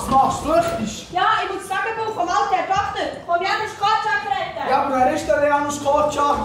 Was machst du? Flüchtest? Ja, ich muss das Tagebuch vom alten Herr Tochter vom Janusz Korczak retten. Ja, aber wer ist der Janusz Korczak?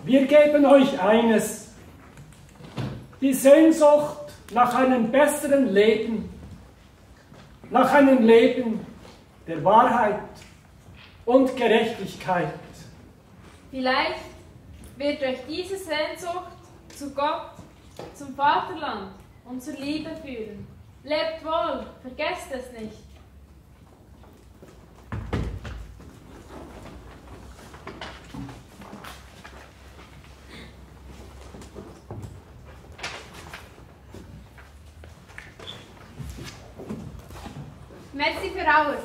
Wir geben euch eines, die Sehnsucht nach einem besseren Leben, nach einem Leben der Wahrheit und Gerechtigkeit. Vielleicht wird euch diese Sehnsucht zu Gott, zum Vaterland und zur Liebe führen. Lebt wohl, vergesst es nicht. Merci für alles.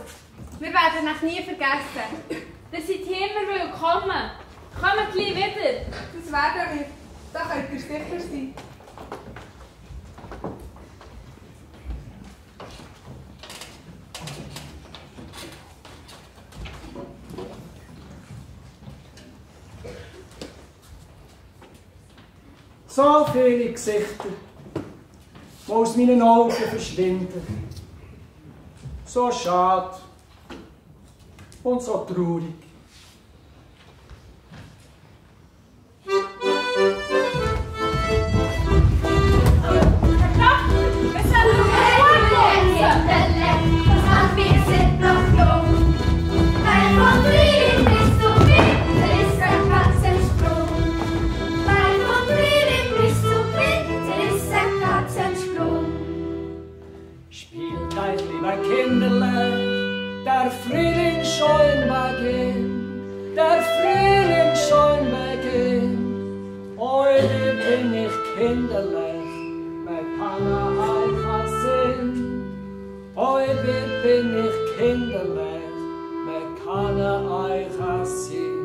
Wir werden euch nie vergessen. Ihr seid hier immer willkommen. Kommt gleich wieder. Das werden wir. Da könnt ihr sicher sein. So viele Gesichter, die aus meinen Augen verschwinden. So schade und so traurig. Kinderlein, der Frühling schon beginnt, der Frühling schon beginnt. Heute bin ich kinderlein, mit Panna Eichasinn. Heute bin ich kinderlein, mit Panna Eichassin.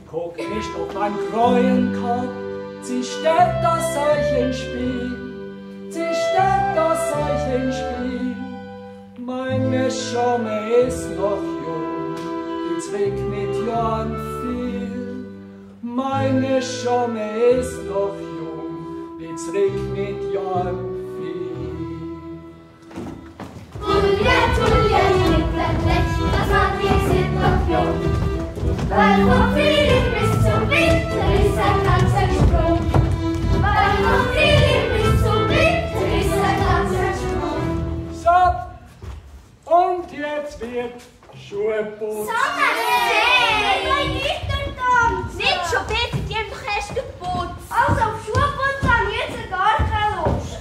Guck nicht auf mein Kräuenkopf, sie steckt das Zeichenspiel, sie steckt das Zeichenspiel. Meine Schamme ist noch jung, die zwickt mit Jahren viel. Meine Schamme ist noch jung, die zwickt mit Jahren viel. Weil vom Frühling bis zum Winter ist ein ganzer Sprung. Weil vom Frühling bis zum Winter ist ein ganzer Sprung. So, und jetzt wird Schuhputz. Nicht schon bitte, die haben doch erst geputzt. Also auf Schuhputz habe ich jetzt gar keine Lust.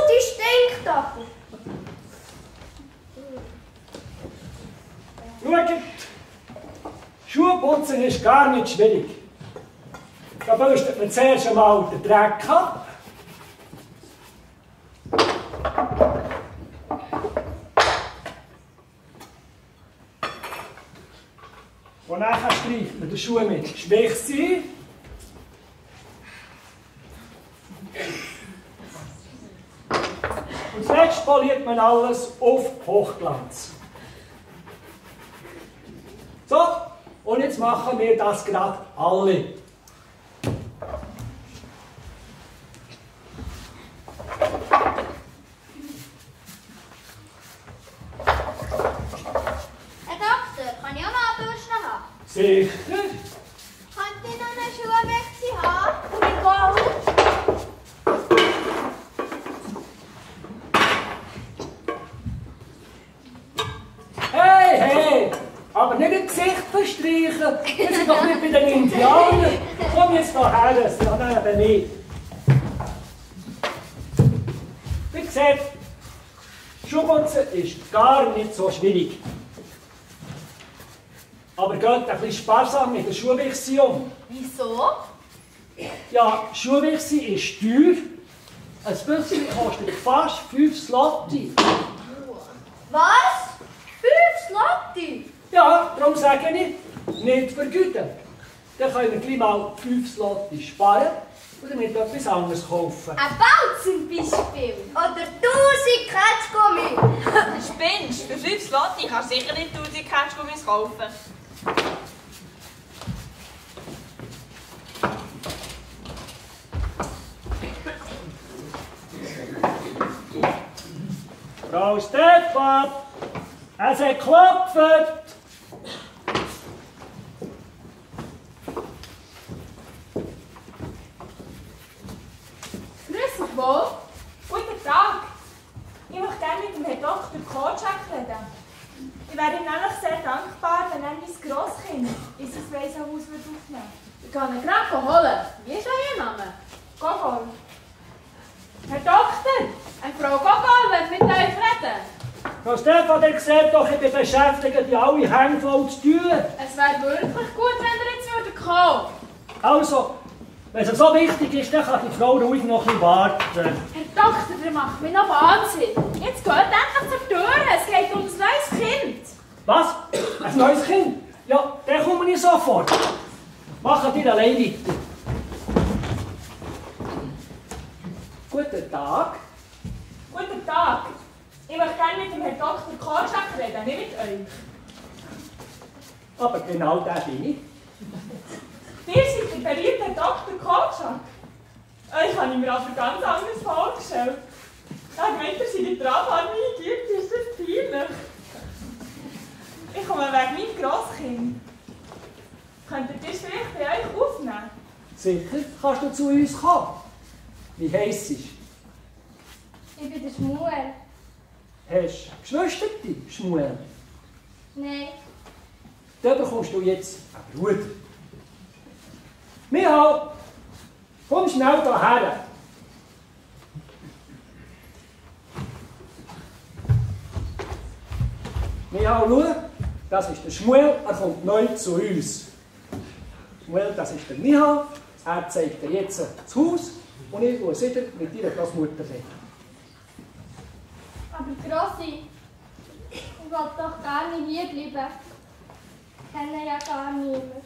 Die stinkt aber. Schaut, Schuhputzen ist gar nicht schwierig. Da bürstet man zuerst einmal den Dreck ab. Und dann streicht man den Schuh mit Schwächse. Und zuletzt poliert man alles auf Hochglanz. So, und jetzt machen wir das gerade alle. Herr Doktor, kann ich auch noch Duschen haben? Sicher. Könnte ich noch eine Schuhwechsel haben? Und wie Gold? Hey, hey! Aber nicht im Gesicht verstreichen. Wir sind doch nicht bei den Indianern. Komm jetzt noch her, ja, eben nicht. Wie gesagt, Schuhputzen ist gar nicht so schwierig. Aber geht ein bisschen sparsam mit der Schuhwichse um. Wieso? Ja, Schuhwichse ist teuer. Ein Büchschen kostet fast 5 Slotti. Was? 5 Slotti? Ja, darum sage ich, nicht vergüten. Dann können wir gleich mal 5 Slotti sparen oder mit etwas anderes kaufen. Ein Ball zum Beispiel. Oder 1000 Ketschgummi. Du spinnst. Für 5 Slotti kannst du sicher nicht 1000 Ketschgummis kaufen. Frau Stefan, es hat geklopft. Grüß dich wohl. Guten Tag. Ich möchte gerne mit dem Herrn Dr. Kotschak reden. Ich wäre ihm nämlich sehr dankbar, wenn er mein Grosskind in sein Waisenhaus aufnehmen würde. Ich kann ihn gerade holen. Wie ist Ihr Name? Gogol. Herr Doktor, eine Frau Gogol will mit euch reden. Frau Stefan, ihr seht doch, ich bin beschäftigt, die alle Hänge voll zu tun. Es wäre wirklich gut, wenn ihr jetzt kommen. Also, wenn es so wichtig ist, dann kann die Frau ruhig noch ein bisschen warten. Herr Doktor, der macht mich noch Wahnsinn. Jetzt geht endlich zur Tür. Es geht um ein neues Kind. Was? Ein neues Kind? Ja, dann komme ich sofort. Machen dir allein weiter. Guten Tag. Guten Tag. Ich möchte gerne mit dem Herrn Dr. Korczak reden, nicht mit euch. Aber genau der bin ich. Ihr seid der beliebte Dr. Korczak. Euch habe ich mir aber ganz anders vorgestellt. Wenn ihr seine Trafarmee gibt, ist das peinlich. Ich komme wegen meinem Grosskind. Könntet ihr es vielleicht bei euch aufnehmen? Sicher kannst du zu uns kommen. Wie heisst es? Ich bin der Schmuel. Hast du Geschwister, Schmuel? Nein. Dann bekommst du jetzt einen Bruder. Michael, komm schnell hierher. Michael, schau, das ist der Schmuel, er kommt neu zu uns. Schmuel, das ist der Michael, er zeigt dir jetzt das Haus und ich muss wieder mit deiner Großmutter reden. Aber Grossi, ich will doch gar nicht hier bleiben. Ich kenne ja gar niemanden.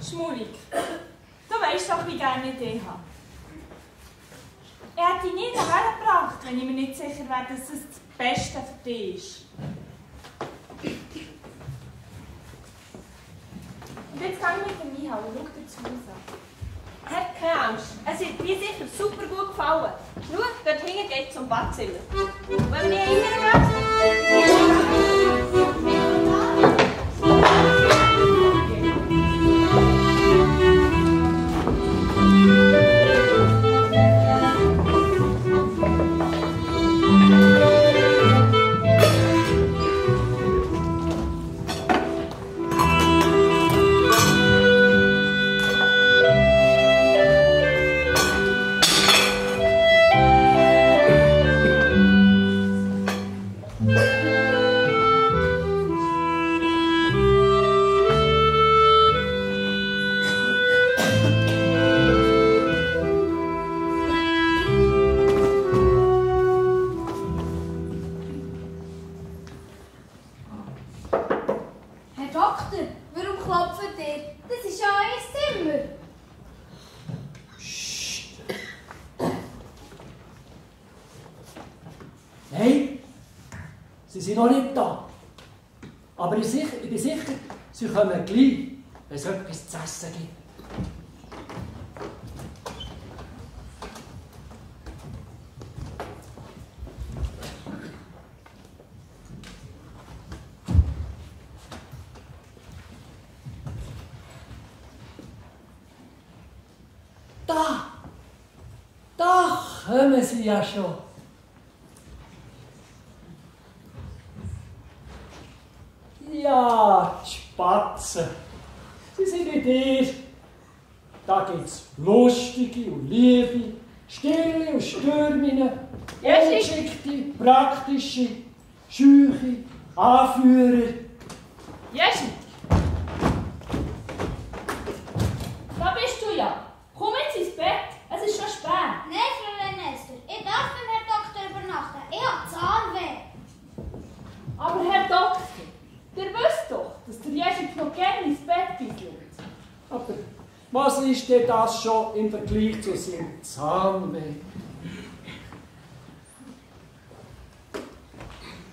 Schmulik, du weißt doch, wie gerne ich dich habe. Ich hätte dich nie hierher gebracht, wenn ich mir nicht sicher wäre, dass es das Beste für dich ist. Und jetzt gehe ich mit dem Michael und schau dir das Haus an. Habt keine Angst, es wird mir sicher super gut gefallen. Schau, dort hinten geht es zum Badzimmer. Wollen wir nicht hingehen? Nein, sie sind noch nicht da. Aber ich bin sicher, sie kommen gleich, wenn es etwas zu essen gibt. Da kommen sie ja schon. Ja, die Spatzen. Sie sind bei dir. Da gibt es lustige und liebe, stille und Stürminnen, ungeschickte, praktische, scheuche, Anführer. Jeschi! Da bist du ja. Komm jetzt ins Bett, es ist schon spät. Nein, Fräulein Esther, ich darf beim Herrn Doktor übernachten. Ich habe Zahnweh. Aber Herr Doktor, ihr wisst doch, dass der Jeschi noch gerne ins Bett geht. Aber was ist denn das schon im Vergleich zu seinem Zahnweh?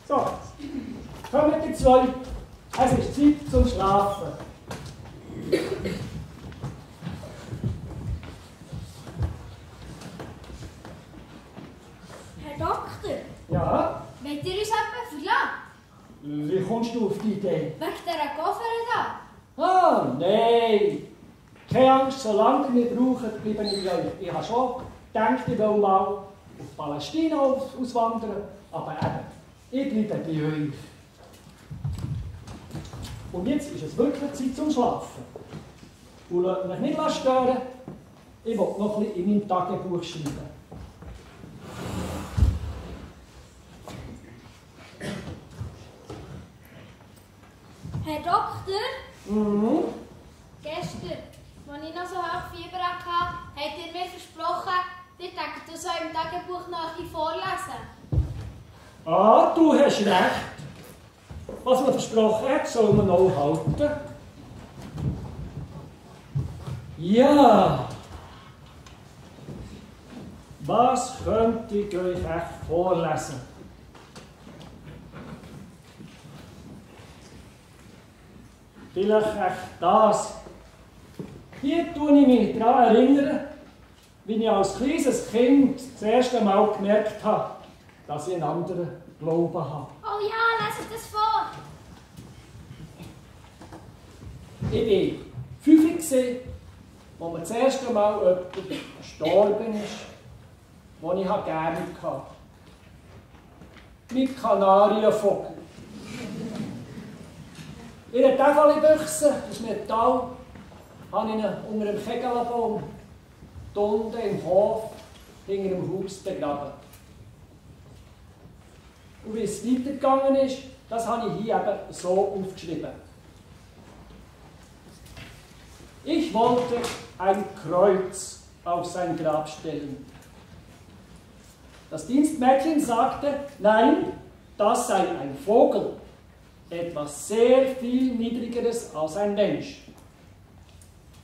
So, kommen die zwei. Es ist Zeit zum Schlafen. Herr Doktor, Ja, wollt ihr uns etwas verlassen? wie kommst du auf die Idee? Wegen dieser Koffer da? Ah, nein. Keine Angst, solange ihr mich braucht, bleibe ich bei euch. Ich habe schon gedacht, ich will mal auf Palästina auswandern, aber eben, ich bleibe bei euch. Und jetzt ist es wirklich Zeit zum Schlafen. Und lasst mich nicht stören, ich will noch ein bisschen in meinem Tagebuch schreiben. Herr Doktor, Mhm. gestern, als ich noch so hoch Fieber hatte, habt ihr mir versprochen, ich denke, du sollst im Tagebuch noch ein bisschen vorlesen. Ah, du hast recht. Was man versprochen hat, soll man auch halten. Ja, was könnte ich euch echt vorlesen? Vielleicht echt das. Hier tue ich mich daran erinnern, wie ich als kleines Kind das erste Mal gemerkt habe, dass ich einen anderen Glauben habe. Oh ja, lass das vor. Ich war 5, als mir das erste Mal jemand gestorben ist, den ich gerne hatte. Mit Kanarienvogel. In einer Täfelbüchse aus Metall habe ich ihn unter einem Kegelbaum unten im Hof hinter dem Haus begraben. Und wie es weitergegangen ist, das habe ich hier eben so aufgeschrieben. Ich wollte ein Kreuz auf sein Grab stellen. Das Dienstmädchen sagte, nein, das sei ein Vogel, etwas sehr viel Niedrigeres als ein Mensch.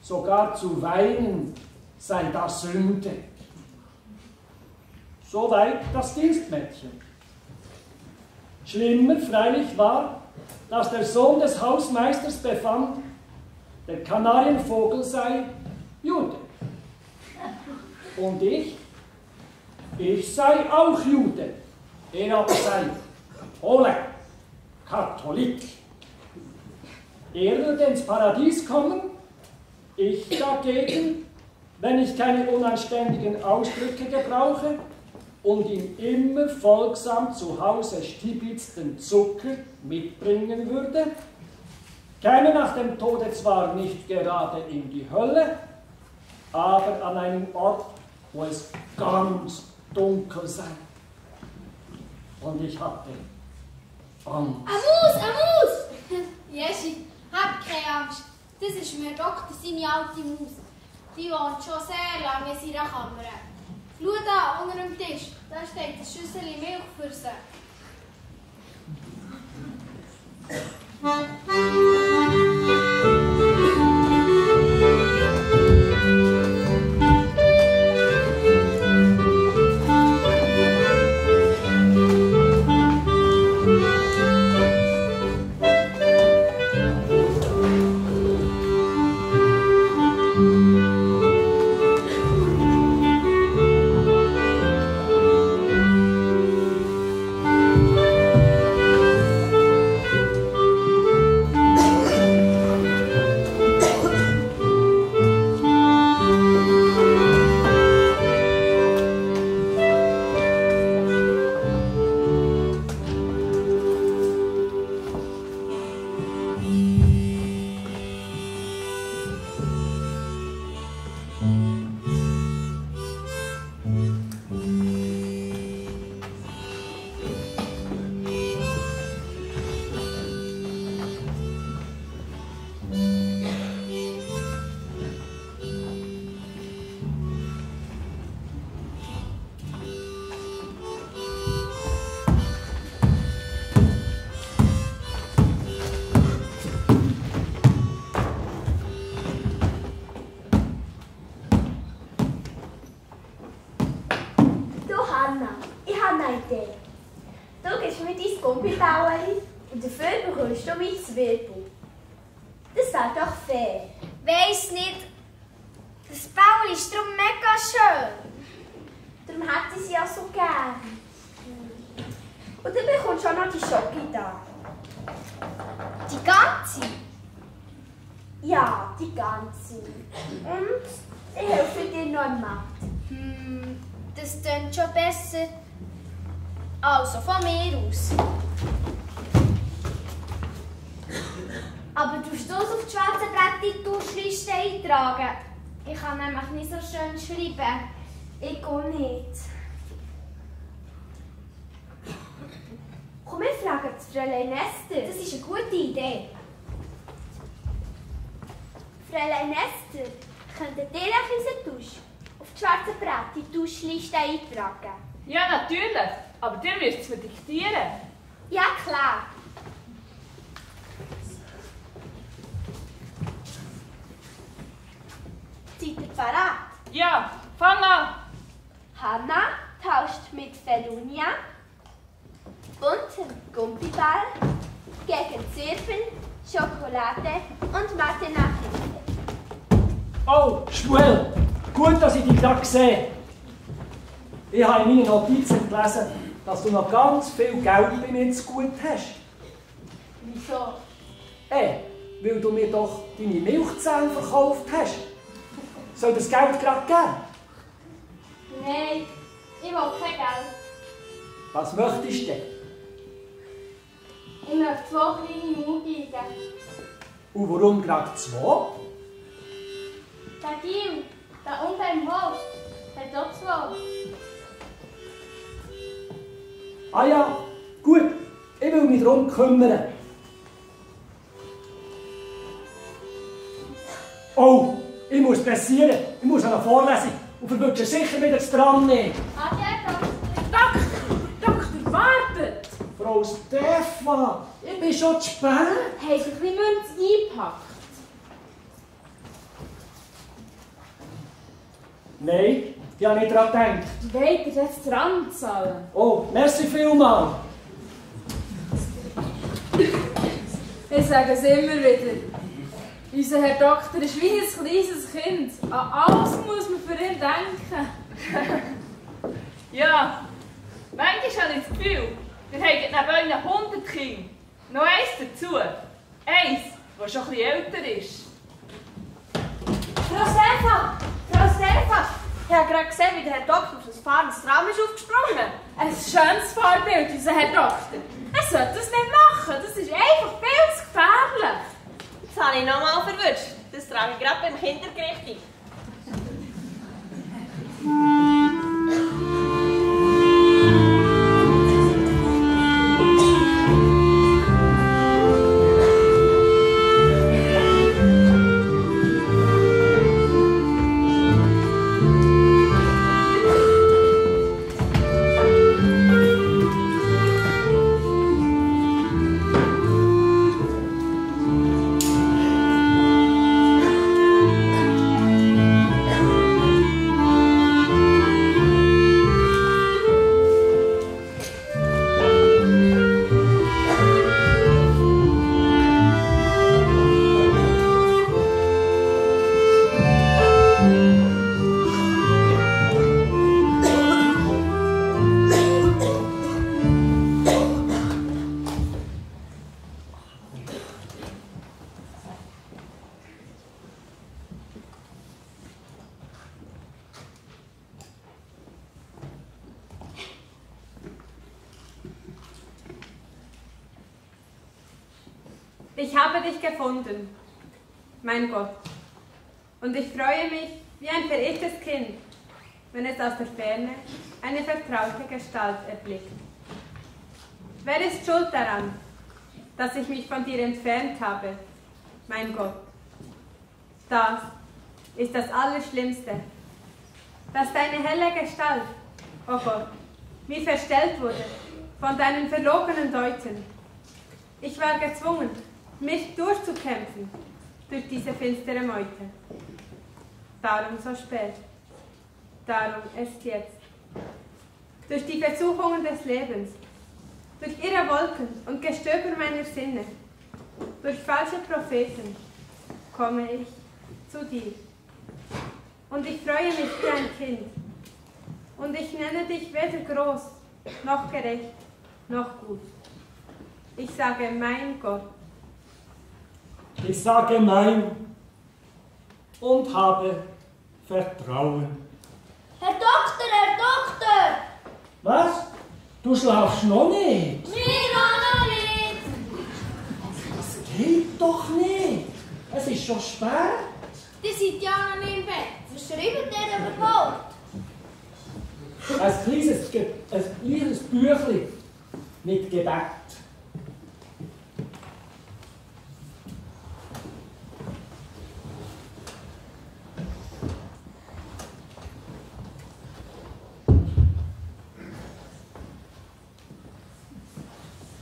Sogar zu weinen sei das Sünde. Soweit das Dienstmädchen. Schlimmer freilich war, dass der Sohn des Hausmeisters befand, der Kanarienvogel sei Jude. Und ich sei auch Jude. Er aber sei Pole, Katholik. Er würde ins Paradies kommen, ich dagegen, wenn ich keine unanständigen Ausdrücke gebrauche und ihm immer folgsam zu Hause stibitzten Zucker mitbringen würde, käme nach dem Tode zwar nicht gerade in die Hölle, aber an einen Ort, wo es ganz dunkel sei. Und ich hatte Angst. Eine Maus! Jeschi, hab keine Angst. Das ist mir Doktor, seine alte Maus. Die wohnt schon sehr lange in seiner Kammer. Schau da, unter dem Tisch. Da steht eine Schüssel Milch für sie. Und dafür bekommst du mein Zwiebel. Das wäre doch fair. Weiss nicht. Das Baul ist darum mega schön. Darum hätte ich sie ja so gern. Und dann bekommst du auch noch die Schoki da. Die ganze? Ja, die ganze. Und ich helfe dir noch im Mathe. Das klingt schon besser. Also, von mir aus. Aber tust du es auf die schwarze Brett in die Tauschliste eintragen? Ich kann nämlich nicht so schön schreiben. Ich auch nicht. Komm, wir fragen das Fräulein Esther. Das ist eine gute Idee. Fräulein Esther, könntet ihr unseren Tausch auf die schwarze Brett in die Tauschliste eintragen? Ja, natürlich. Aber ihr müsst es mir diktieren. Ja, klar. Seid ihr parat? Ja, fang an! Hanna tauscht mit Felunia bunten Gummiball gegen Zwiebeln, Schokolade und Mathe-Nachhilfe. Oh, Schmuel, gut, dass ich dich gerade sehe. Ich habe in meinen Notizen gelesen, dass du noch ganz viel Geld bei mir zu gut hast. Wieso? Weil du mir doch deine Milchzähne verkauft hast. Soll das Geld gerade geben? Nein, ich will kein Geld. Was möchtest du denn? Ich möchte 2 kleine Maulgeige. Und warum gerade 2? Der Gil, da unten im Haus, hat auch 2. Ah ja, gut. Ich will mich darum kümmern. Oh, ich muss pressieren. Ich muss an eine Vorlesung. Und verwünsche sicher wieder das Tram nehmen. Ade, Doktor, wartet! Frau Stefan, ich bin schon zu spät. Haben Sie ein bisschen Münze eingepackt? Nein, ich habe nicht daran gedacht. Wollt ihr das dran zahlen? Oh, merci vielmals. Ich sage es immer wieder. Unser Herr Doktor ist wie ein kleines Kind. An alles muss man für ihn denken. Ja, manchmal habe ich das Gefühl, ihr habt neben euren 100 Kindern noch eins dazu. Eins, das schon ein bisschen älter ist. Frau Stefan! Frau Stefan! Ich habe gerade gesehen, wie der Herr Doktor auf das fahrendes Tram ist aufgesprungen. Ein schönes Fahrbild, unser Herr Doktor. Er sollte das nicht machen. Das ist einfach viel zu gefährlich. Jetzt habe ich nochmal verwünscht. Das trage ich gerade beim Kindergericht ein. Ich habe dich gefunden, mein Gott, und ich freue mich wie ein verirrtes Kind, wenn es aus der Ferne eine vertraute Gestalt erblickt. Wer ist schuld daran, dass ich mich von dir entfernt habe, mein Gott? Das ist das Allerschlimmste, dass deine helle Gestalt, oh Gott, mir verstellt wurde von deinen verlogenen Deuten. Ich war gezwungen, mich durchzukämpfen durch diese finstere Meute. Darum so spät, darum erst jetzt. Durch die Versuchungen des Lebens, durch irre Wolken und Gestöber meiner Sinne, durch falsche Propheten komme ich zu dir. Und ich freue mich wie ein Kind. Und ich nenne dich weder groß, noch gerecht, noch gut. Ich sage, mein Gott. Ich sage mein und habe Vertrauen. Herr Doktor, Herr Doktor! Was? Du schlafst noch nicht? Wir auch noch nicht! Das geht doch nicht. Es ist schon spät. Die seid ja noch nicht im Bett. Was schreibt ihr überhaupt? Ein kleines Büchlein mit Gebet.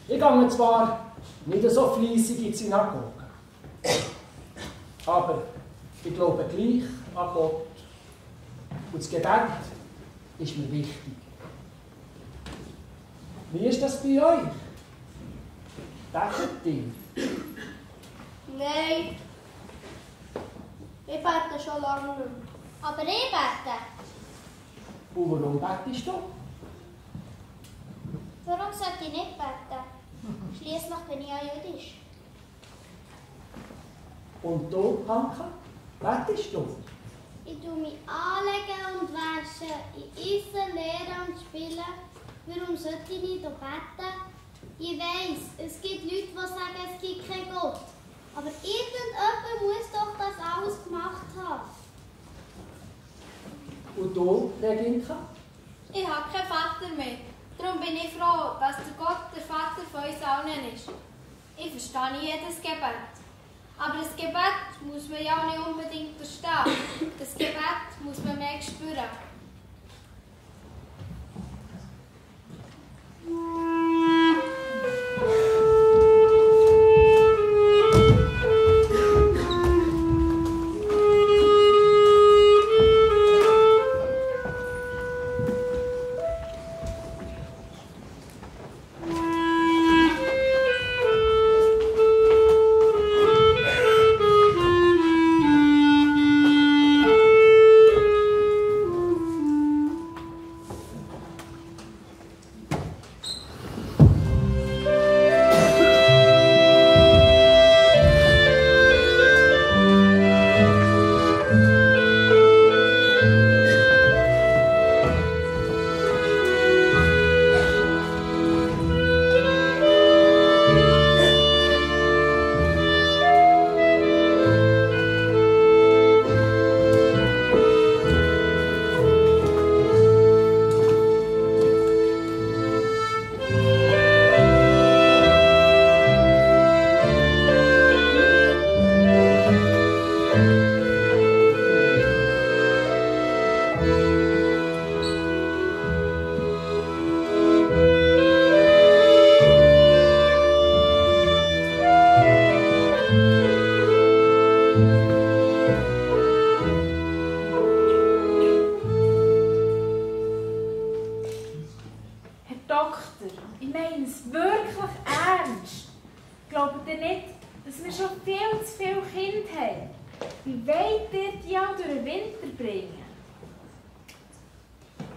Ich gehe zwar nicht so fleissig in die Synagoge, aber Ich glaube gleich an Gott. Und das Gebet ist mir wichtig. Wie ist das bei euch? Betet ihr? Nein. Ich bete schon lange nicht mehr. Aber ich bete. Und warum betest du? Warum sollte ich nicht beten? Schliesslich bin ich ja jüdisch. Und du, Hanka? Betest du? Ich tue mich anlegen und waschen, ich esse, lehre und spiele. Warum sollte ich nicht beten? Ich weiss, es gibt Leute, die sagen, es gibt keinen Gott. Aber irgendjemand muss doch das alles gemacht haben. Und du, Reginka? Ich habe keinen Vater mehr. Darum bin ich froh, dass der Gott der Vater von uns allen ist. Ich verstehe nicht jedes Gebet. Aber das Gebet muss man ja nicht unbedingt verstehen. Das Gebet muss man mehr spüren.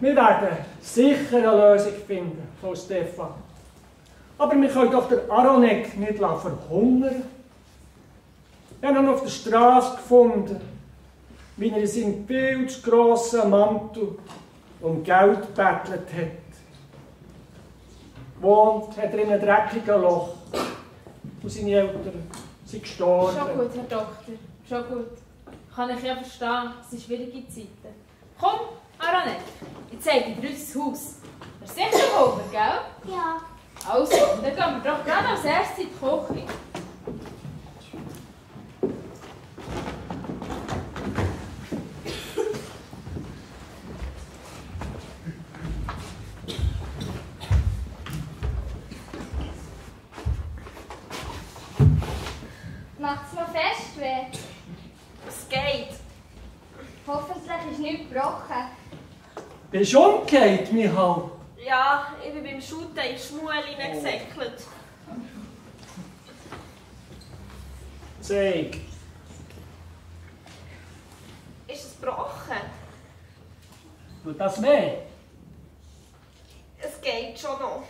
Wir werden sicher eine Lösung finden, Frau Stefan. Aber wir können doch den Aronek nicht verhungern. Ich habe ihn auf der Straße gefunden, wie er in seinem viel zu grossen Mantel um Geld gebettelt hat. Wohnt hat er in einem dreckigen Loch. Und seine Eltern sind gestorben. Schon gut, Herr Doktor, schon gut. Kann ich ja verstehen, es sind schwierige Zeiten. Komm, Aronek, ich zeige dir unser Haus. Das ist sicher oben, gell? Ja. Also, dann gehen wir doch gerade als erstes in die Küche. Macht's noch fest weh? Es geht. Hoffentlich ist nichts gebrochen. Bist du umgekehrt, Michal? Ja, ich bin beim Shooten in die Schmuel hineingesäckelt. Zeig. Ist es gebrochen? Tut das weh? Es geht schon noch.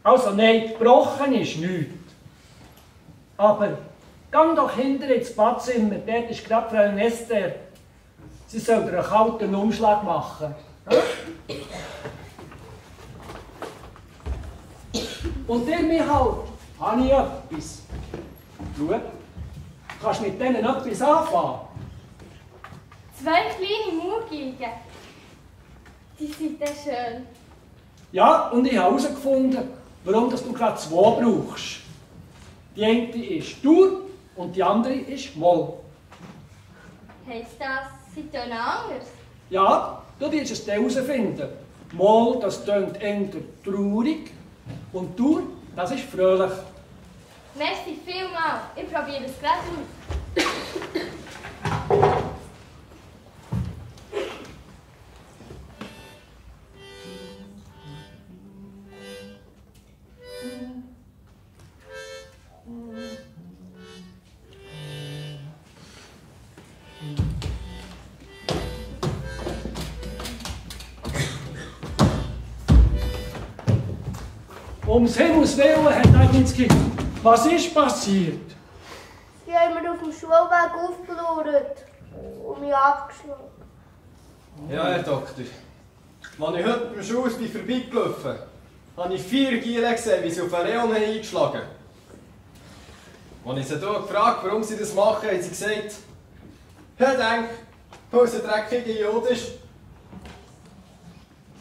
Also nein, gebrochen ist nichts. Aber gang doch hinter ins Badzimmer, dort ist gerade Frau Esther. Sie soll dir einen kalten Umschlag machen. Und dir, Michal, habe ich etwas. Schau, du kannst mit denen etwas anfangen. 2 kleine Murgigen. Die sind dann schön. Ja, und ich habe herausgefunden, warum du gerade 2 brauchst. Die eine ist Dur und die andere ist Moll. Heisst das, sie tun anders? Ja, du wirst es dann herausfinden. Moll, das tönt eher traurig und Dur, das ist fröhlich. Merci vielmals. Ich probiere es gleich aus. Ums Himmels Willen, Herr Deginski, was ist passiert? Sie haben mir auf dem Schulweg aufgelauert und mich abgeschlagen. Ja, Herr Doktor. Als ich heute beim Schulhaus vorbeigelaufen bin, habe ich 4 Giele gesehen, wie sie auf einen Leon eingeschlagen haben. Als ich sie hier gefragt warum sie das machen, haben sie gesagt, «Ja, denk, weil es ein dreckiger Idiot ist.»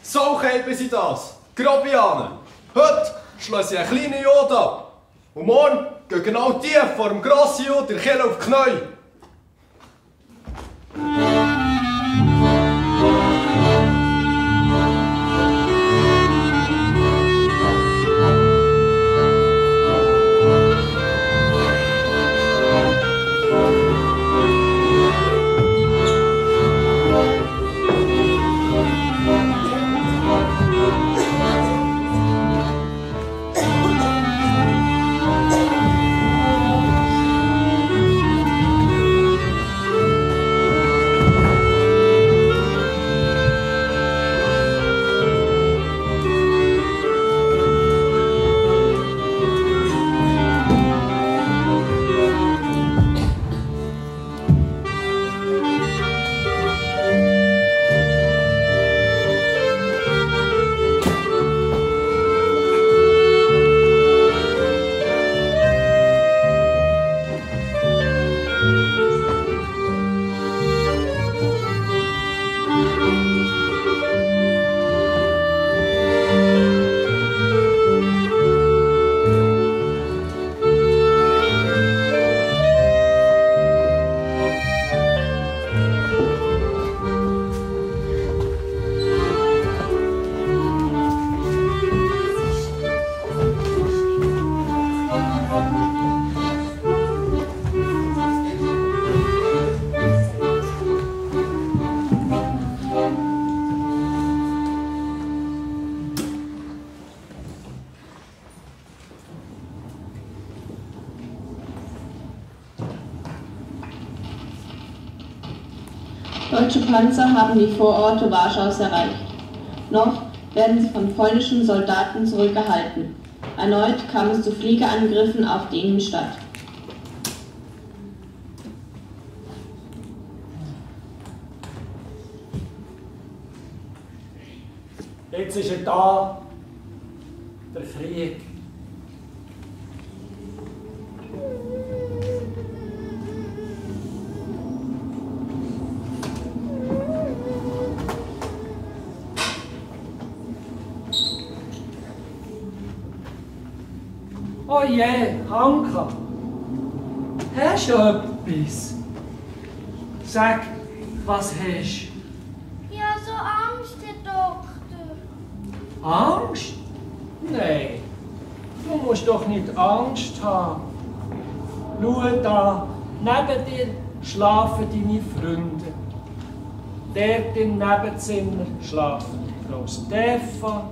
So kämpfen sie das, Grobianen. Heute schlagen sie einen kleinen Jod ab. Und morgen gehen genau die vor dem grossen Jod der Kille auf die Knie. Deutsche Panzer haben die Vororte Warschaus erreicht. Noch werden sie von polnischen Soldaten zurückgehalten. Erneut kam es zu Fliegerangriffen auf die Innenstadt. Jetzt ist er da, der Krieg. Oh je, Hanka, hast du etwas? Sag, was hast du? Ich habe so Angst, Herr Doktor. Angst? Nein, du musst doch nicht Angst haben. Schau da, neben dir schlafen deine Freunde. Dort im Nebenzimmer schlafen Frau Stefan.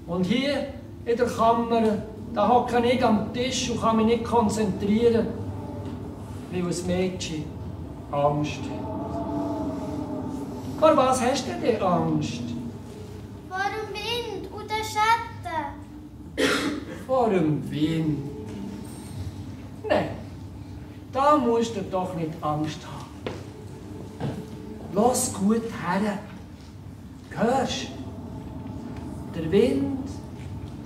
Und hier in der Kammer, da hocke ich am Tisch und kann mich nicht konzentrieren, weil ein Mädchen Angst hat. Vor was hast du denn Angst? Vor dem Wind und den Schatten. Vor dem Wind? Nein, da musst du doch nicht Angst haben. Lass gut her. Hörst du? Der Wind,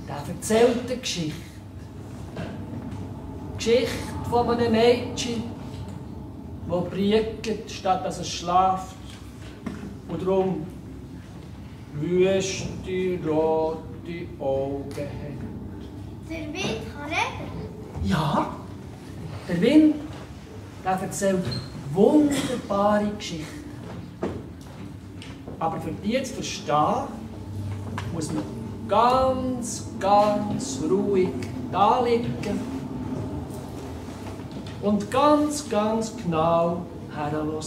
der erzählt eine Geschichte. Die Geschichte von einem Mädchen, das briegt, statt dass es schlaft. Und darum wüste, rote Augen hat. Der Wind kann reden. Ja, der Wind, der erzählt wunderbare Geschichten. Aber für die zu verstehen, muss man ganz, ganz ruhig da liegen und ganz, ganz genau herhören.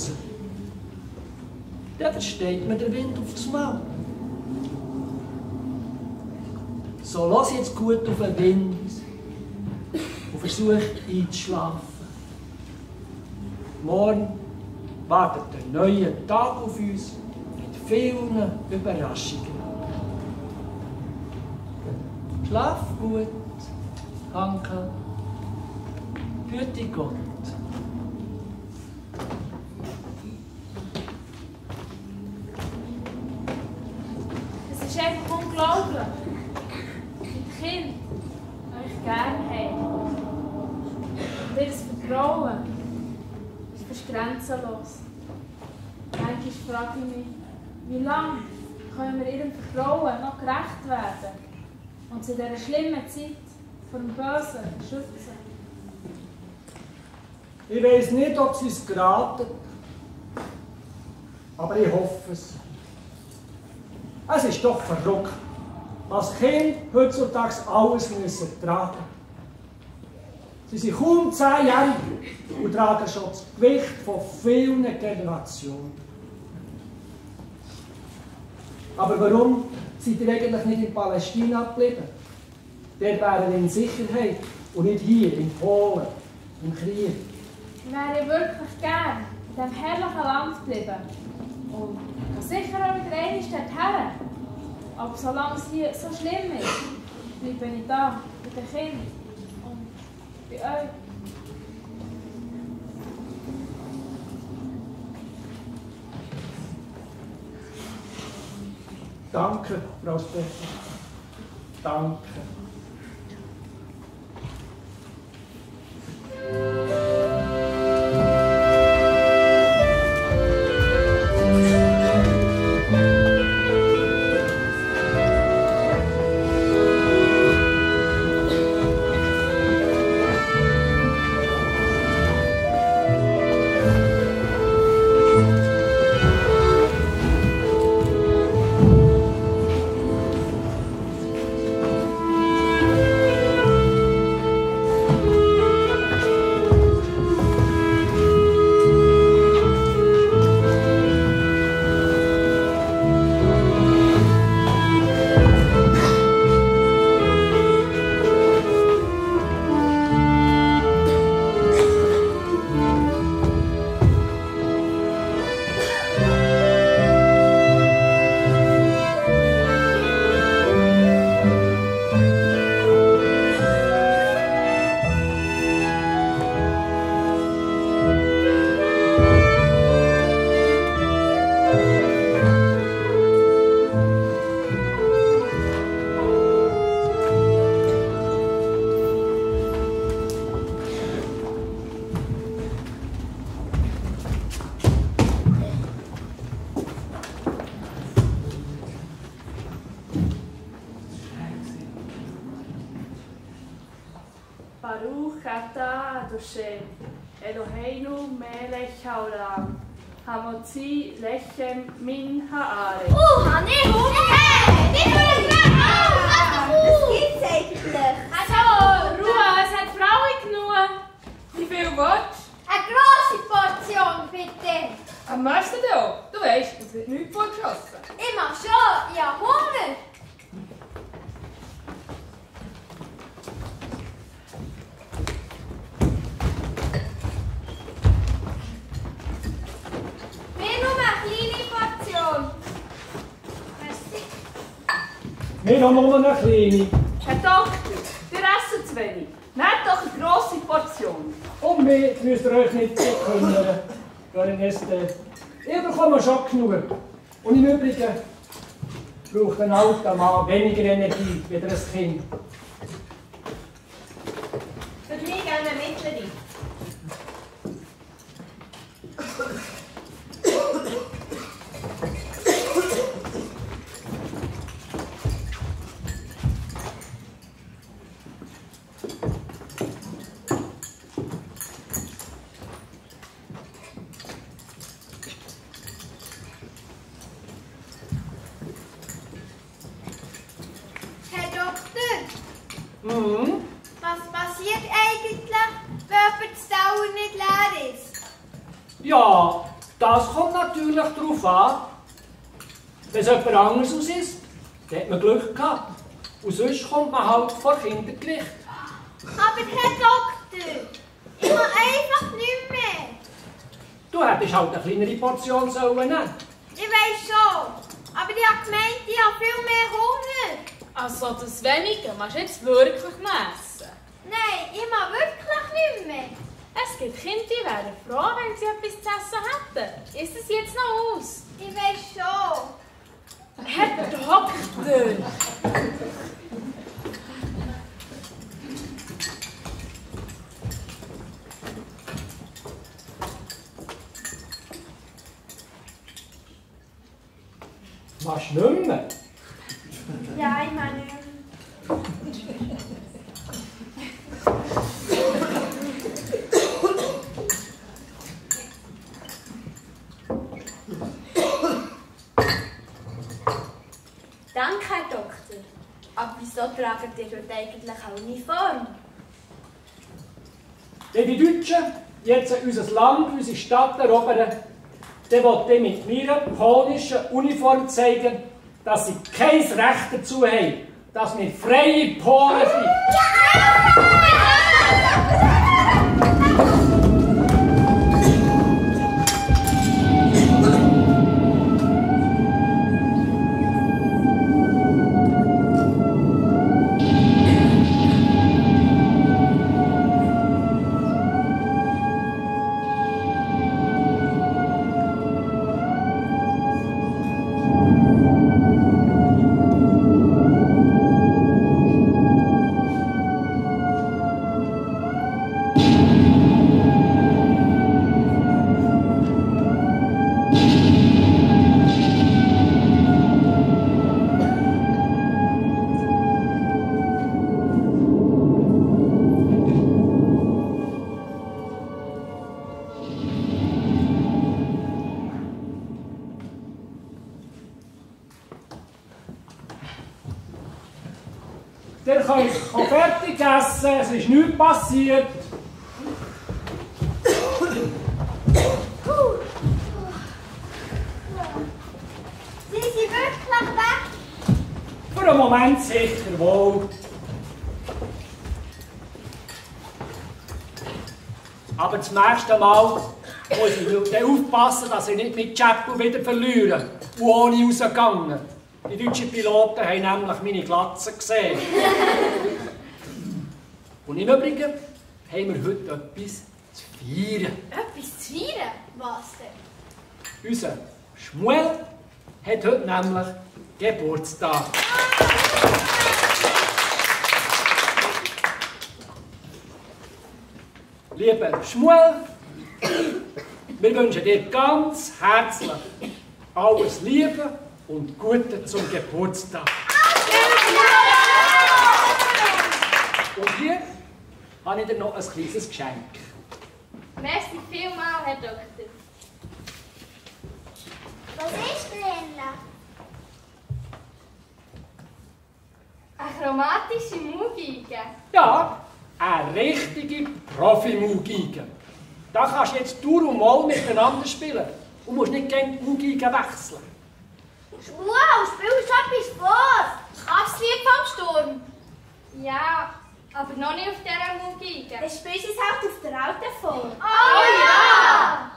Dann versteht man den Wind auf das Maul. So, lass jetzt gut auf den Wind und versuch einzuschlafen. Morgen wartet ein neuer Tag auf uns mit vielen Überraschungen. Schlaf gut, Hanke. Güte Gott. Es ist einfach unglaublich. Die Kinder, die ich gerne habe. Und ihr Vertrauen ist grenzenlos. Manchmal frage ich mich, wie lange können wir ihrem Vertrauen noch gerecht werden und sie in dieser schlimmen Zeit vor dem Bösen schützen. Ich weiss nicht, ob sie es geraten, aber ich hoffe es. Es ist doch verrückt, was Kinder heutzutage alles müssen tragen. Sie sind kaum 10-jährig und tragen schon das Gewicht von vielen Generationen. Aber warum seid ihr eigentlich nicht in Palästina geblieben? Dort wären wir in Sicherheit und nicht hier in Polen, im Krieg. Ich wäre wirklich gern in diesem herrlichen Land geblieben. Und ich kann sicher auch wieder einmal dorthin. Aber solange es hier so schlimm ist, bleibe ich da, bei den Kindern und bei euch. Danke, Frau Steffen. Danke. Baruch atah Adoshem, Eloheinu melech haolam, hamotzi lechem min haaretz. Hanni! Hey! Die wollen auf! Was gibt's eigentlich? Also, Ruhe, es hat Frauen genug. Wie viel willst Eine grosse Portion, bitte. du? Am meisten da? Du weißt, es wird nichts vorgeschossen. Ich mach schon, ich hab Hunger. Mir nur eine kleine Portion. Merci. Wir haben nur eine kleine. Herr Doktor, wir essen zu wenig. Nehmt doch eine grosse Portion. Um mich müsst ihr euch nicht kümmern. Ich bekomme schon genug. Und im Übrigen braucht ein alter Mann weniger Energie wie ein Kind. Für mich gerne eine mittlere. Herr Doktor, Mhm. was passiert eigentlich, wenn die Dauer nicht leer ist? Ja, das kommt natürlich darauf an. Wenn es jemand anderes aus ist, dann hat man Glück gehabt. Und sonst kommt man halt vor Kindergericht. Aber Herr Doktor, ich will einfach nicht mehr. Du hättest halt eine kleinere Portion sollen nehmen. Ich weiss schon, aber ich habe gemeint, ich habe viel mehr Hunger. Also das Wenige machst du jetzt wirklich messen? Nein, ich mag wirklich nicht mehr. Es gibt Kinder, die wären froh, wenn sie etwas zu essen hätten. Ist es jetzt noch aus? Ich weiß schon. Herr Doktor! Machst du nicht mehr? Ja, ich meine... Danke, Herr Doktor. Aber wieso tragen ihr heute eigentlich eine Uniform? Wenn die Deutschen jetzt unser Land, unsere Stadt erobern, dann will ich mit meiner polnischen Uniform zeigen, dass sie kein Recht dazu haben, dass wir freie Polen sind. Ihr könnt fertig essen, es ist nichts passiert. Sie sind wirklich weg. Für einen Moment sicher wohl. Aber das nächste Mal muss ich dann aufpassen, dass ich nicht mit Chapel wieder verliere und ohne rausgegangen. Die deutschen Piloten haben nämlich meine Glatze gesehen. Und im Übrigen haben wir heute etwas zu feiern. Etwas zu feiern? Was denn? Unser Schmuel hat heute nämlich Geburtstag. Lieber Schmuel, wir wünschen dir ganz herzlich alles Liebe und Gute zum Geburtstag. Und hier habe ich dir noch ein kleines Geschenk. Merci vielmals, Herr Doktor. Was ist drin? Eine chromatische Mugige. Ja, eine richtige Profi-Mugige. Da kannst du jetzt Dur und Moll miteinander spielen und musst nicht gegen die Mugige wechseln. Wow, spiel uns etwas vor! Das Lied vom Sturm. Ja, aber noch nicht auf dieser Mugige. Dann spielst du es halt auf der alten vor. Oh ja!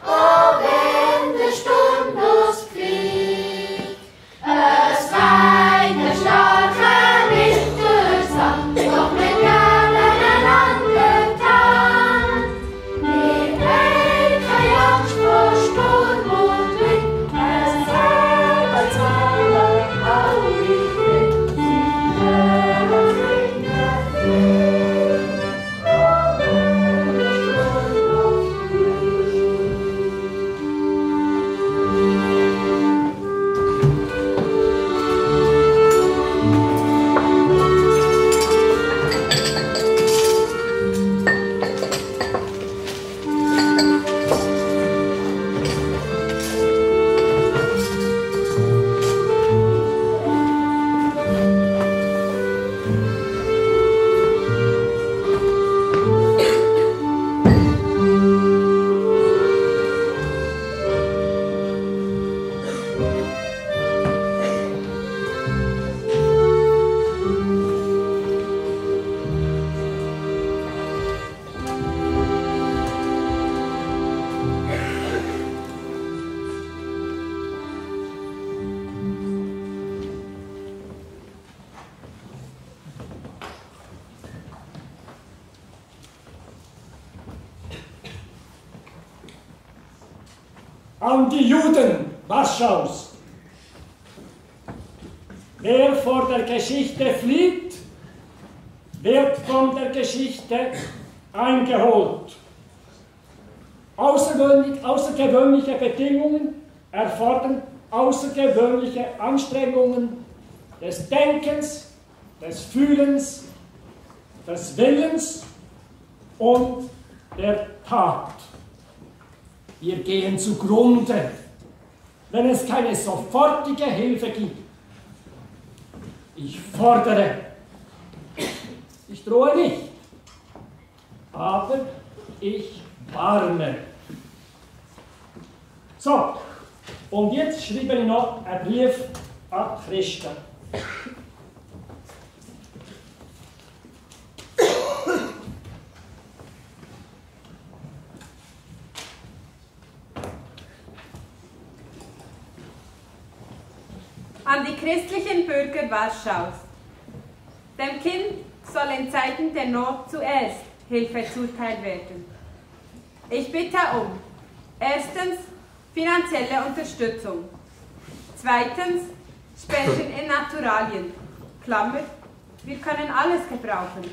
Oh, an die Juden Warschaus. Wer vor der Geschichte flieht, wird von der Geschichte eingeholt. Außergewöhnliche Bedingungen erfordern außergewöhnliche Anstrengungen des Denkens, des Fühlens, des Willens und der Tat. Wir gehen zugrunde, wenn es keine sofortige Hilfe gibt. Ich fordere, ich drohe nicht, aber ich warne. So, und jetzt schreibe ich noch einen Brief an Christen. An die christlichen Bürger Warschaus. Dem Kind soll in Zeiten der Not zuerst Hilfe zuteil werden. Ich bitte um erstens finanzielle Unterstützung, zweitens Spenden in Naturalien, Klammer, wir können alles gebrauchen,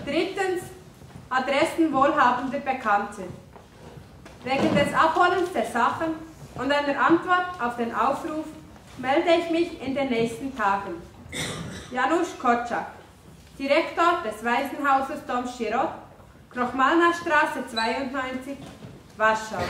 drittens Adressen wohlhabender Bekannte. Wegen des Abholens der Sachen und einer Antwort auf den Aufruf melde ich mich in den nächsten Tagen. Janusz Korczak, Direktor des Waisenhauses Dom Schirot, Krochmalna Straße 92, Warschau.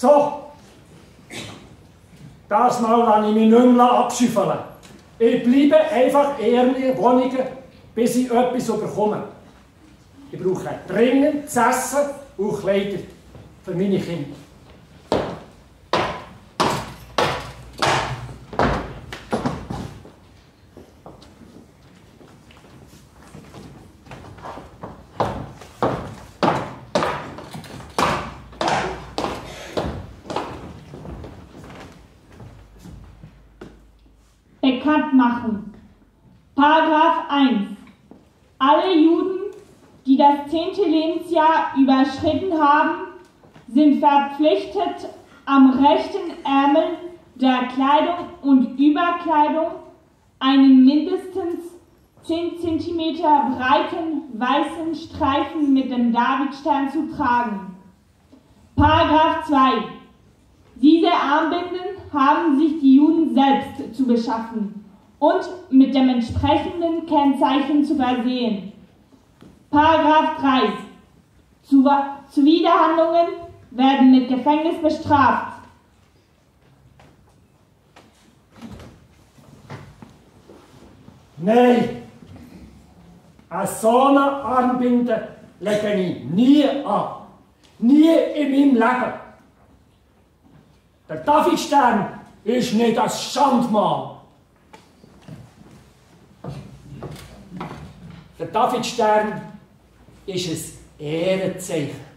So, das Mal lasse ich mich nicht mehr abschüffeln. Ich bleibe einfach in ihren Wohnungen, bis ich etwas bekomme. Ich brauche dringend zu essen und Kleider für meine Kinder. Bekannt machen. Paragraph 1. Alle Juden, die das 10. Lebensjahr überschritten haben, sind verpflichtet, am rechten Ärmel der Kleidung und Überkleidung einen mindestens 10 cm breiten weißen Streifen mit dem Davidstern zu tragen. Paragraph 2. Diese Armbinden haben sich die Juden selbst zu beschaffen und mit dem entsprechenden Kennzeichen zu versehen. Paragraph 3. Zuwiderhandlungen werden mit Gefängnis bestraft. Nein, eine so eine Armbinde lege ich nie an. Nie in meinem Leben. Der Davidstern ist nicht ein Schandmal. Der Davidstern ist ein Ehrenzeichen.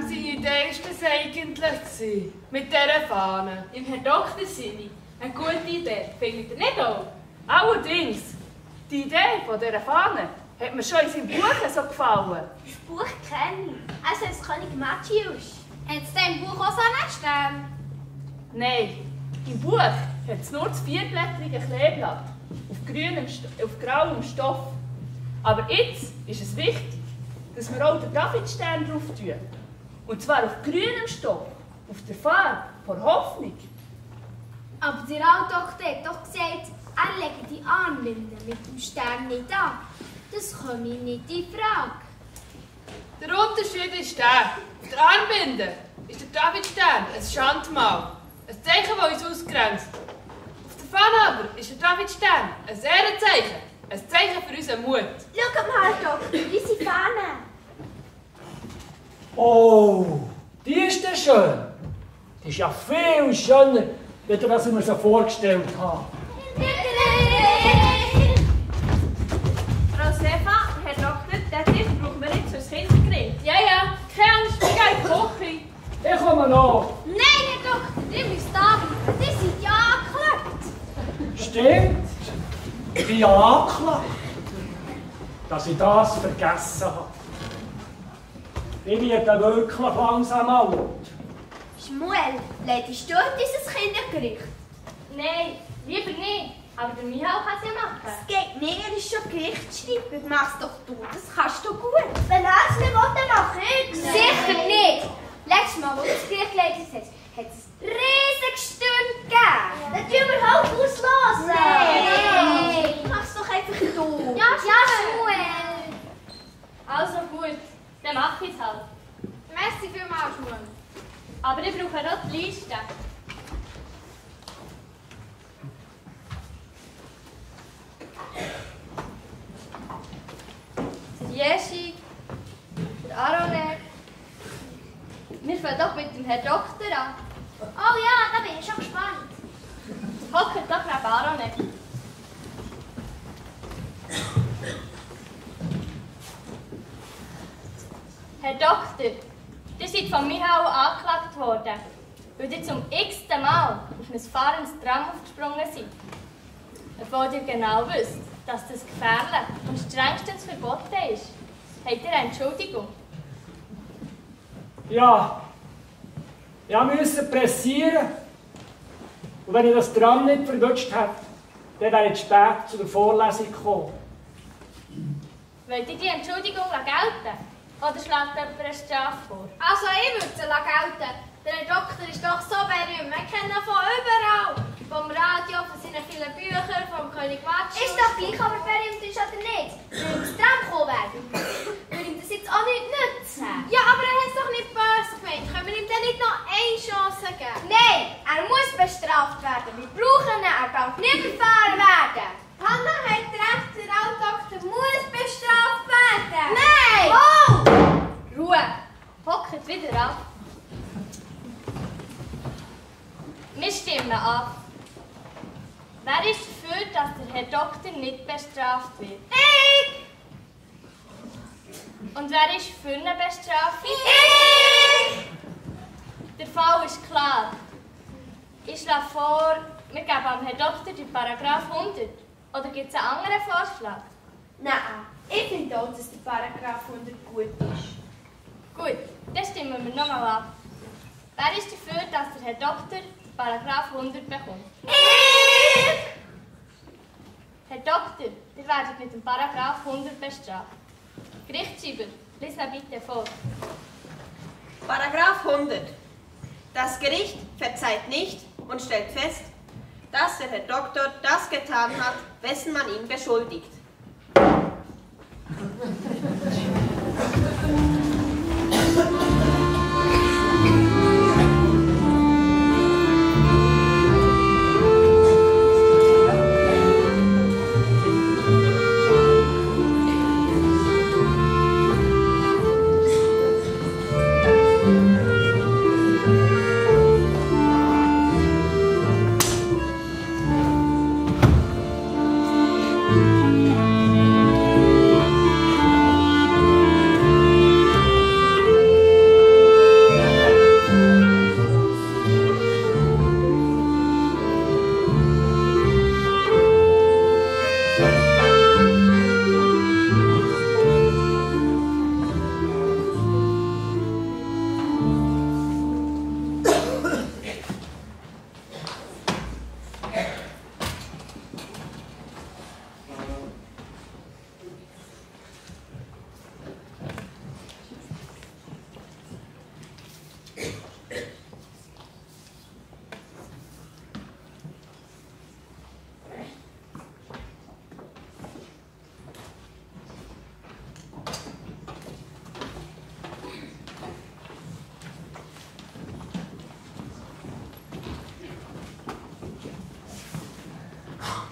seine Idee ist das eigentlich gewesen, mit dieser Fahne? Im Herr Doktor Sinne. Eine gute Idee, findet ihr nicht auch? Allerdings, die Idee von dieser Fahne hat mir schon in seinem Buch so gefallen. Das Buch kenne ich. Also das König Matthias. Hat es denn im Buch auch so einen Stern? Nein, im Buch hat es nur das vierblättrige Kleeblatt auf grauem Stoff. Aber jetzt ist es wichtig, dass wir auch den Davidstern drauf tun. Und zwar auf grünem Stoff, auf der Farbe von Hoffnung. Aber der Altdoktor hat doch gesagt, er lege die Armbinde mit dem Stern nicht an. Das komme nicht in Frage. Der Unterschied ist der: auf der Armbinde ist der Davidstern ein Schandmal, ein Zeichen, das uns ausgrenzt. Auf der Fahne aber ist der Davidstern ein Ehrenzeichen, ein Zeichen für unseren Mut. Schau mal, Doktor, unsere Fahne. Oh, die ist ja schön. Die ist ja viel schöner, als ich mir so vorgestellt habe. Frau Sefa, Herr Doktor, den Tisch brauchen wir nicht fürs Kindergrill. Ja, keine Angst, wir gehen in die Küche. Ich komme noch. Nein, Herr Doktor, ihr müsst da bleiben. Die sind ja angeklagt. Stimmt. Ich bin ja angeklagt, dass ich das vergessen habe. Ich werde wirklich langsam alt. Schmuel, leitest du dieses Kindergericht? Nein, lieber nicht. Aber der Michael kann es ja machen. Es geht nicht, er ist schon Gerichtsschreiber. Mach's doch du, das kannst du gut. Wenn er es nicht will, dann mach ich. Sicher nicht. Letztes Mal, als das Gericht geleitet hat es ein riesiges Sturm gegeben. Dann tun wir halt auslösen. Nein. Mach's doch einfach du. Ja, Schmuel. Also gut, dann mach ich es halt. Merci vielmals, Schmuel. Aber ich brauche noch die Liste. Der Jeschi, der Aronek. Wir fangen doch mit dem Herrn Doktor an. Oh ja, da bin ich schon gespannt. Hockt doch neben Aronek. Herr Doktor, ihr seid von Michael angeklagt worden, weil ihr zum x-ten Mal auf ein fahrendes Tram aufgesprungen seid. Obwohl ihr genau wisst, dass das gefährlich und strengstens verboten ist. Habt ihr eine Entschuldigung? Ja, ich musste pressieren. Und wenn ich das Tram nicht verwünscht hätte, dann wäre ich spät zu der Vorlesung gekommen. Wollt ihr die Entschuldigung gelten? Oder schlägt jemand eine Strafe vor? Also, ich würde sie gelten. Der Doktor ist doch so berühmt. Wir kennen ihn von überall. Vom Radio, von seinen vielen Büchern, vom König Matthias. Ist doch gleich, ob er berühmt ist oder nicht. Wenn ins Tram gekommen wäre, würde ihm das jetzt auch nicht nützen. Ja, aber er hat es doch nicht böse gemeint. Können wir ihm denn nicht noch eine Chance geben? Nein, er muss bestraft werden. Wir brauchen ihn, er darf nicht überfahren werden. Hanna hat recht, der Altdoktor muss bestraft werden. Nein! Oh! Ruhe! Hockt wieder ab. Wir stimmen ab. Wer ist dafür, dass der Herr Doktor nicht bestraft wird? Ich! Und wer ist für eine Bestrafung? Ich! Der Fall ist klar. Ich schlage vor, wir geben am Herrn Doktor den Paragraph 100. Oder gibt es einen anderen Vorschlag? Nein, ich finde auch, dass der Paragraph 100 gut ist. Gut, dann stimmen wir nochmal ab. Wer ist dafür, dass der Herr Doktor den Paragraph 100 bekommt? Ich! Herr Doktor, ihr werdet mit dem Paragraph 100 bestraft. Gerichtsschreiber, lies mir bitte vor. Paragraph 100. Das Gericht verzeiht nicht und stellt fest, dass der Herr Doktor das getan hat, wessen man ihn beschuldigt.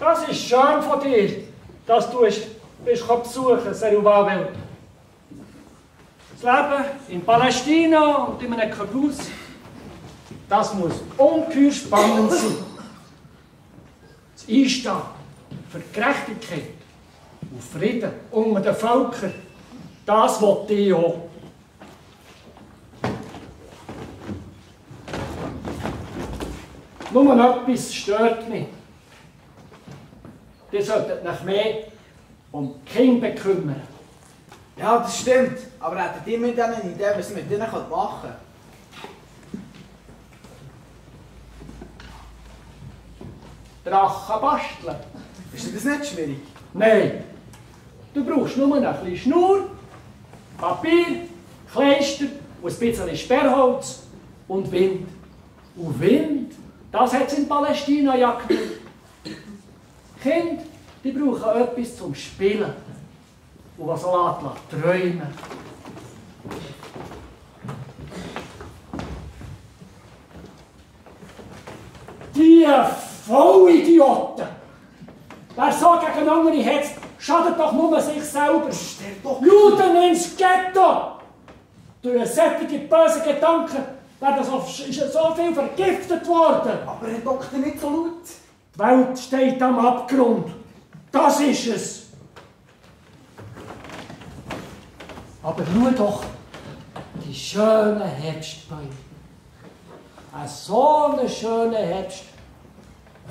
Das ist schön von dir, dass du bist besuchen, Zerubbabel. Das Leben in Palästina und in einem Kibbutz, das muss ungeheuer spannend sein. Das Einstehen für Gerechtigkeit und Frieden unter den Völkern, das will ich auch. Nur etwas stört mich. Ihr solltet euch mehr um die Kinder kümmern. Ja, das stimmt. Aber hättet ihr mit denen eine Idee, was ihr mit ihnen machen könnt? Drachen basteln. Ist das nicht schwierig? Nein. Du brauchst nur ein bisschen Schnur, Papier, Kleister und ein bisschen Sperrholz und Wind. Und Wind, das hat es in Palästina ja genug. Kinder, die brauchen etwas zum Spielen und was lässt träumen. Die Vollidioten! Wer so gegen andere hetzt, schadet doch nur sich selber. Juden ins Ghetto! Durch solche böse Gedanken ist so viel vergiftet worden. Aber Herr Doktor, nicht so laut. Die Welt steht am Abgrund. Das ist es. Aber schau doch, die schönen Herbstbäume. So einen schönen Herbst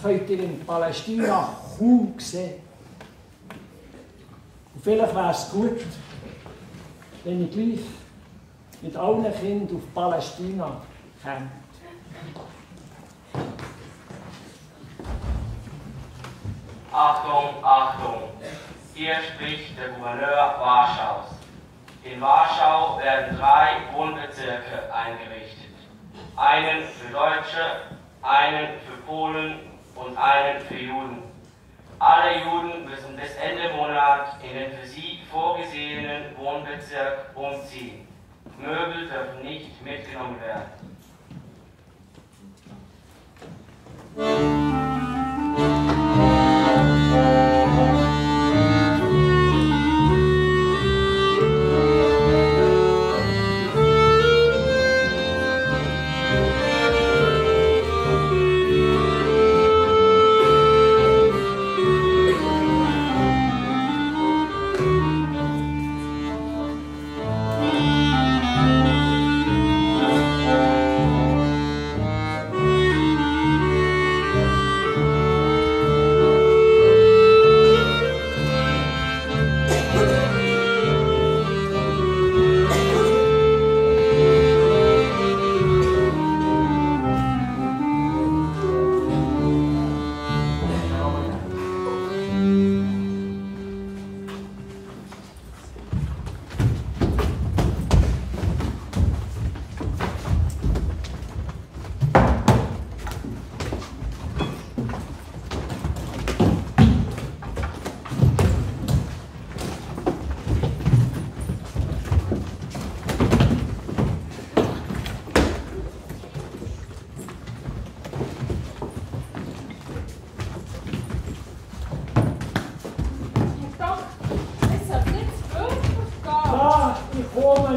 könnt ihr in Palästina kaum sehen. Und vielleicht wäre es gut, wenn ich gleich mit allen Kindern auf Palästina käme. Achtung, Achtung! Hier spricht der Gouverneur Warschaus. In Warschau werden 3 Wohnbezirke eingerichtet. Einen für Deutsche, einen für Polen und einen für Juden. Alle Juden müssen bis Ende Monat in den für sie vorgesehenen Wohnbezirk umziehen. Möbel dürfen nicht mitgenommen werden.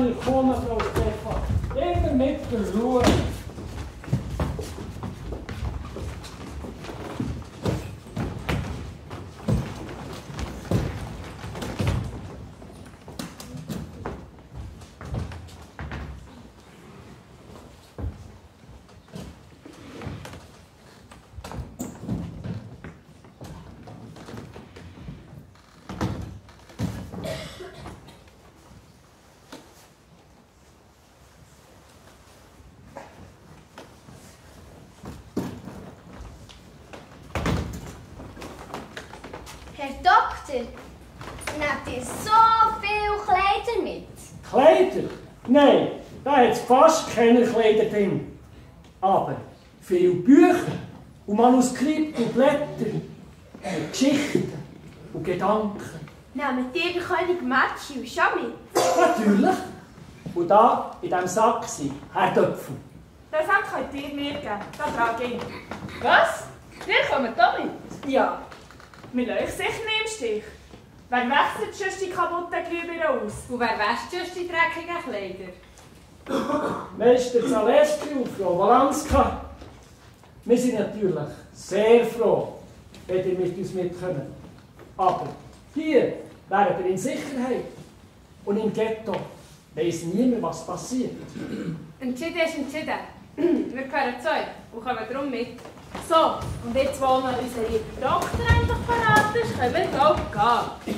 Ich komme, Frau Stefan. Immer mit der Ruhe. Herr Doktor, nehmt ihr so viele Kleider mit? Kleider? Nein, da hat es fast keine Kleider drin. Aber viele Bücher und Manuskripte und Blätter und Geschichten und Gedanken. Nehmt ihr den König Matthew schon mit? Natürlich. Und da in diesem Sack sind Herdöpfel. Den Sack könnt ihr mir geben, da trage ich. Was? Wir kommen da mit? Ja. wir lassen euch sicher nicht im Stich. Wer wechselt sonst die kaputten Glühbirnen aus? Und wer wäscht sonst die dreckigen Kleider? Meister Zaleski und Frau Walanska, wir sind natürlich sehr froh, wenn ihr mit uns mitkommt. Aber hier wären wir in Sicherheit. Und im Ghetto weiss niemand, was passiert. Entschieden ist entschieden. Wir gehören zu euch und kommen darum mit. So, und jetzt, wo noch unser lieber Doktor endlich parat ist, können wir gehen.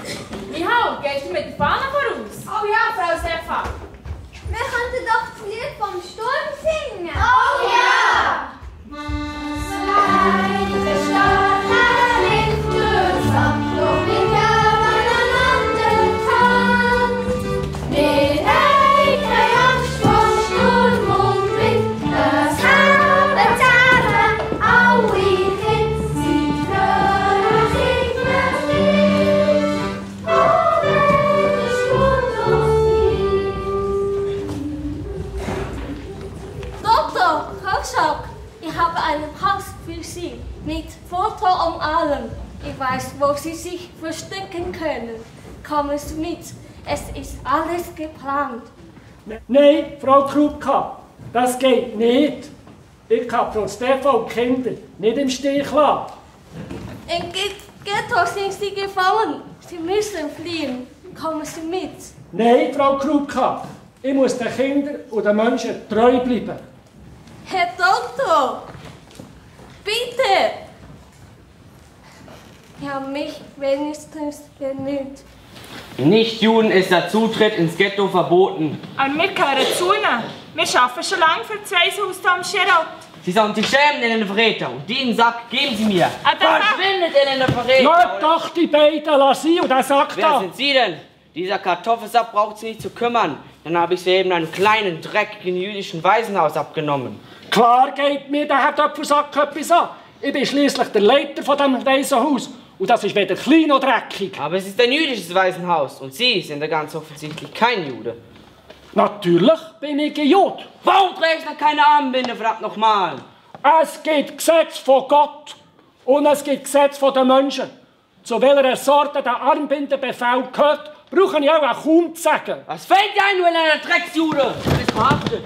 Michal, gehst du mit der Fahne voraus? Oh ja, Frau Stefan. wir könnten doch das Lied vom Sturm singen. Oh ja! Zweite Stadt, in Fürsamt, doch wir haben einander tanzt. Mit Eike, Angst vor Sturm und Wind, das haben Zahlen, auch ihr Kind, sie hören sich nicht, oh, wenn der Sturm losgeht. Doktor, Kochschock, ich habe ein Haus für Sie mit Foto und allem. Ich weiß, wo Sie sich verstecken können. Kommen Sie mit, es ist alles geplant. Nein, Frau Krupka, das geht nicht. Ich kann Frau Stefan und die Kinder nicht im Stich lassen. Im Ghetto sind Sie gefangen. Sie müssen fliehen. Kommen Sie mit. Nein, Frau Krupka, ich muss den Kindern und den Menschen treu bleiben. Herr Doktor, bitte! Sie haben mich wenigstens bemüht. Nicht-Juden ist der Zutritt ins Ghetto verboten. Aber wir gehören zu ihnen. Wir arbeiten schon lange für das Weishaus hier am Scherot. Sie sollen sich schämen, in den Verräter. Und den Sack geben Sie mir. Verschwindet in den Verräter! Lasst doch die beiden lassen und der Sack Wer da. sind Sie denn? Dieser Kartoffelsack braucht Sie nicht zu kümmern. Dann habe ich Sie eben einem kleinen, dreckigen jüdischen Waisenhaus abgenommen. Klar geht mir der Herr Töpfelsack etwas an. Ich bin schließlich der Leiter von diesem Waisenhaus. Und das ist weder klein noch dreckig. Aber es ist ein jüdisches Waisenhaus. Und Sie sind ja ganz offensichtlich kein Jude. Natürlich bin ich ein Jude. Warum trägst du keine Armbinde, verdammt nochmal? Es gibt Gesetz von Gott und es gibt Gesetz von den Menschen. Zu welcher Sorte der Armbindenbefehl gehört, brauche ich auch kaum zu sagen. Was fällt dir ein, du kleiner Drecksjude? Du bist verhaftet.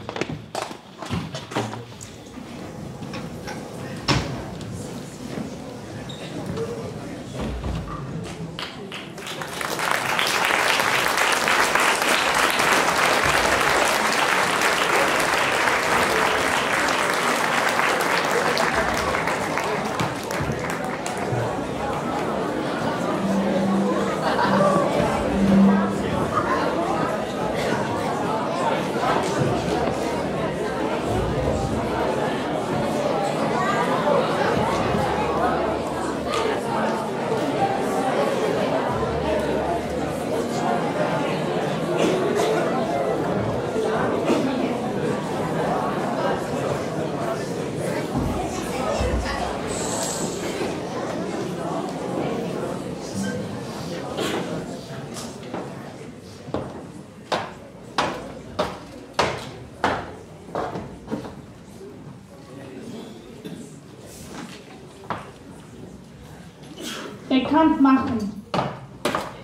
bekannt machen.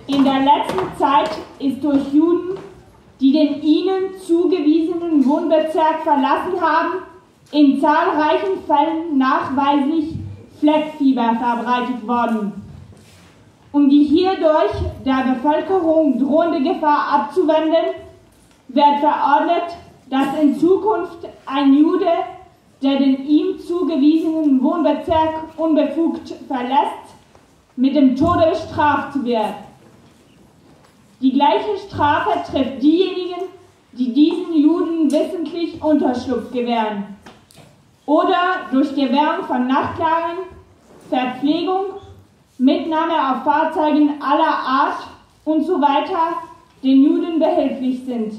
In der letzten Zeit ist durch Juden, die den ihnen zugewiesenen Wohnbezirk verlassen haben, in zahlreichen Fällen nachweislich Fleckfieber verbreitet worden. Um die hierdurch der Bevölkerung drohende Gefahr abzuwenden, wird verordnet, dass in Zukunft ein Jude, der den ihm zugewiesenen Wohnbezirk unbefugt verlässt, mit dem Tode bestraft wird. Die gleiche Strafe trifft diejenigen, die diesen Juden wissentlich Unterschlupf gewähren oder durch Gewährung von Nachtlagern, Verpflegung, Mitnahme auf Fahrzeugen aller Art und so weiter den Juden behilflich sind.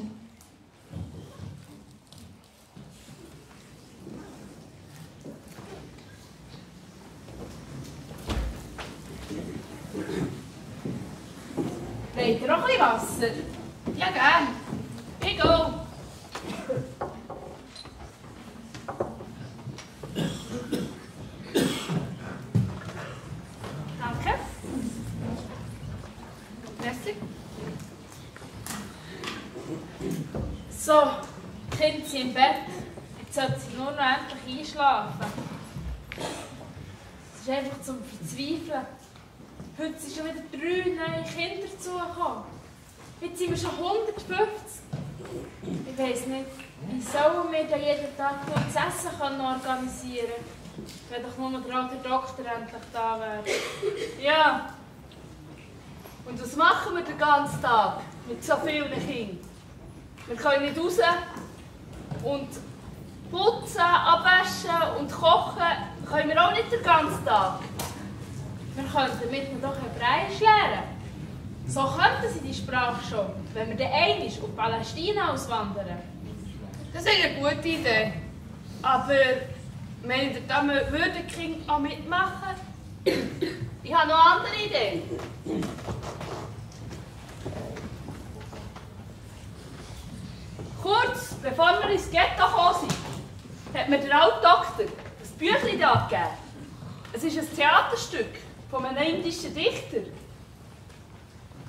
Wollt ihr noch ein bisschen Wasser? Ja, gern. Ich gehe. Danke. So, die Kinder sind im Bett. Jetzt sollte sie nur noch endlich einschlafen. Es ist einfach zum Verzweifeln. Heute sind schon wieder 3 neue Kinder dazugekommen. Jetzt sind wir schon 150. Ich weiss nicht, wie sollen wir da jeden Tag noch das Essen organisieren können? Wenn doch nur der alte Doktor endlich da wäre. Ja. Und was machen wir den ganzen Tag mit so vielen Kindern? Wir können nicht raus und putzen, abwaschen und kochen können wir auch nicht den ganzen Tag. Wir könnten mit doch Hebräisch lernen. So könnten sie die Sprache schon, wenn wir dann einmal auf Palästina auswandern. Das ist eine gute Idee. Aber meint ihr, da würden die Kinder auch mitmachen? Ich habe noch andere Ideen. Kurz bevor wir ins Ghetto gekommen sind, hat mir der alte Doktor ein Büchlein da gegeben. Es ist ein Theaterstück von einem indischen Dichter.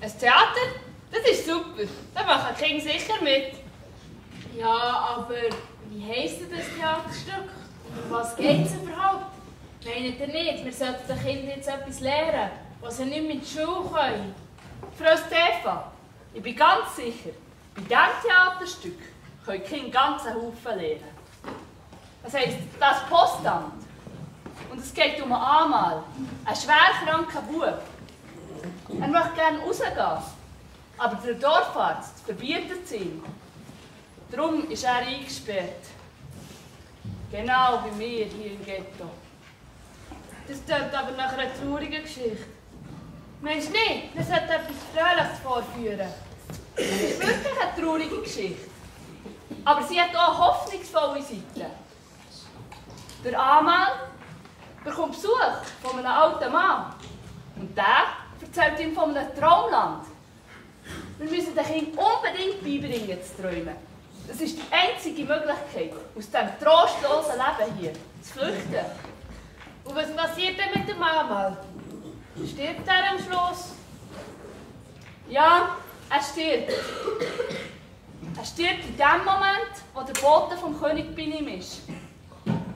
Ein Theater? Das ist super. Da machen die Kinder sicher mit. Ja, aber wie heisst denn das Theaterstück? Um was geht es überhaupt? Meint ihr nicht, wir sollten den Kindern jetzt etwas lehren, was sie nicht mehr in die Schule können? Frau Stefan, ich bin ganz sicher, bei diesem Theaterstück können die Kinder ganz einen Haufen lernen. Das heisst, das Postamt. Und es geht um einen Amal, einen schwerkranken Bub. Er möchte gerne rausgehen, aber der Dorfarzt verbietet es ihm. Darum ist er eingesperrt. Genau wie wir hier im Ghetto. Das klingt aber nach einer traurigen Geschichte. Meinst du nicht, wir sollten etwas Fröhliches vorführen? Es ist wirklich eine traurige Geschichte. Aber sie hat auch hoffnungsvolle Seiten. Der Amal bekommt Besuch von einem alten Mann. Und der erzählt ihm von einem Traumland. Wir müssen den Kindern unbedingt beibringen zu träumen. Das ist die einzige Möglichkeit, aus diesem trostlosen Leben hier zu flüchten. Und was passiert denn mit dem Amal? Stirbt er am Schluss? Ja, er stirbt. Er stirbt in dem Moment, wo der Bote vom König bei ihm ist.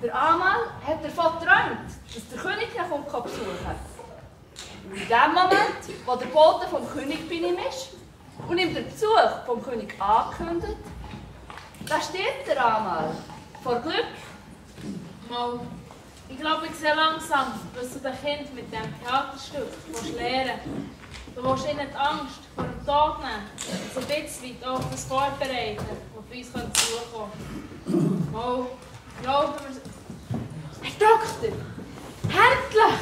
Der Amal hat davon geträumt, dass der König ihn besuchen. Und in dem Moment, wo der Bote vom König bei ihm ist und ihm den Besuch vom König ankündigt, da stirbt der Amal. Vor Glück. Mal. Ich glaube, ich sehe langsam, was du den Kindern mit diesem Theaterstück lernen willst. Du willst ihnen die Angst vor dem Tod nehmen, so ein bisschen auf das vorbereiten, was bei uns zukommen könnte. Mal. Ich glaube, Herr Doktor! Endlich!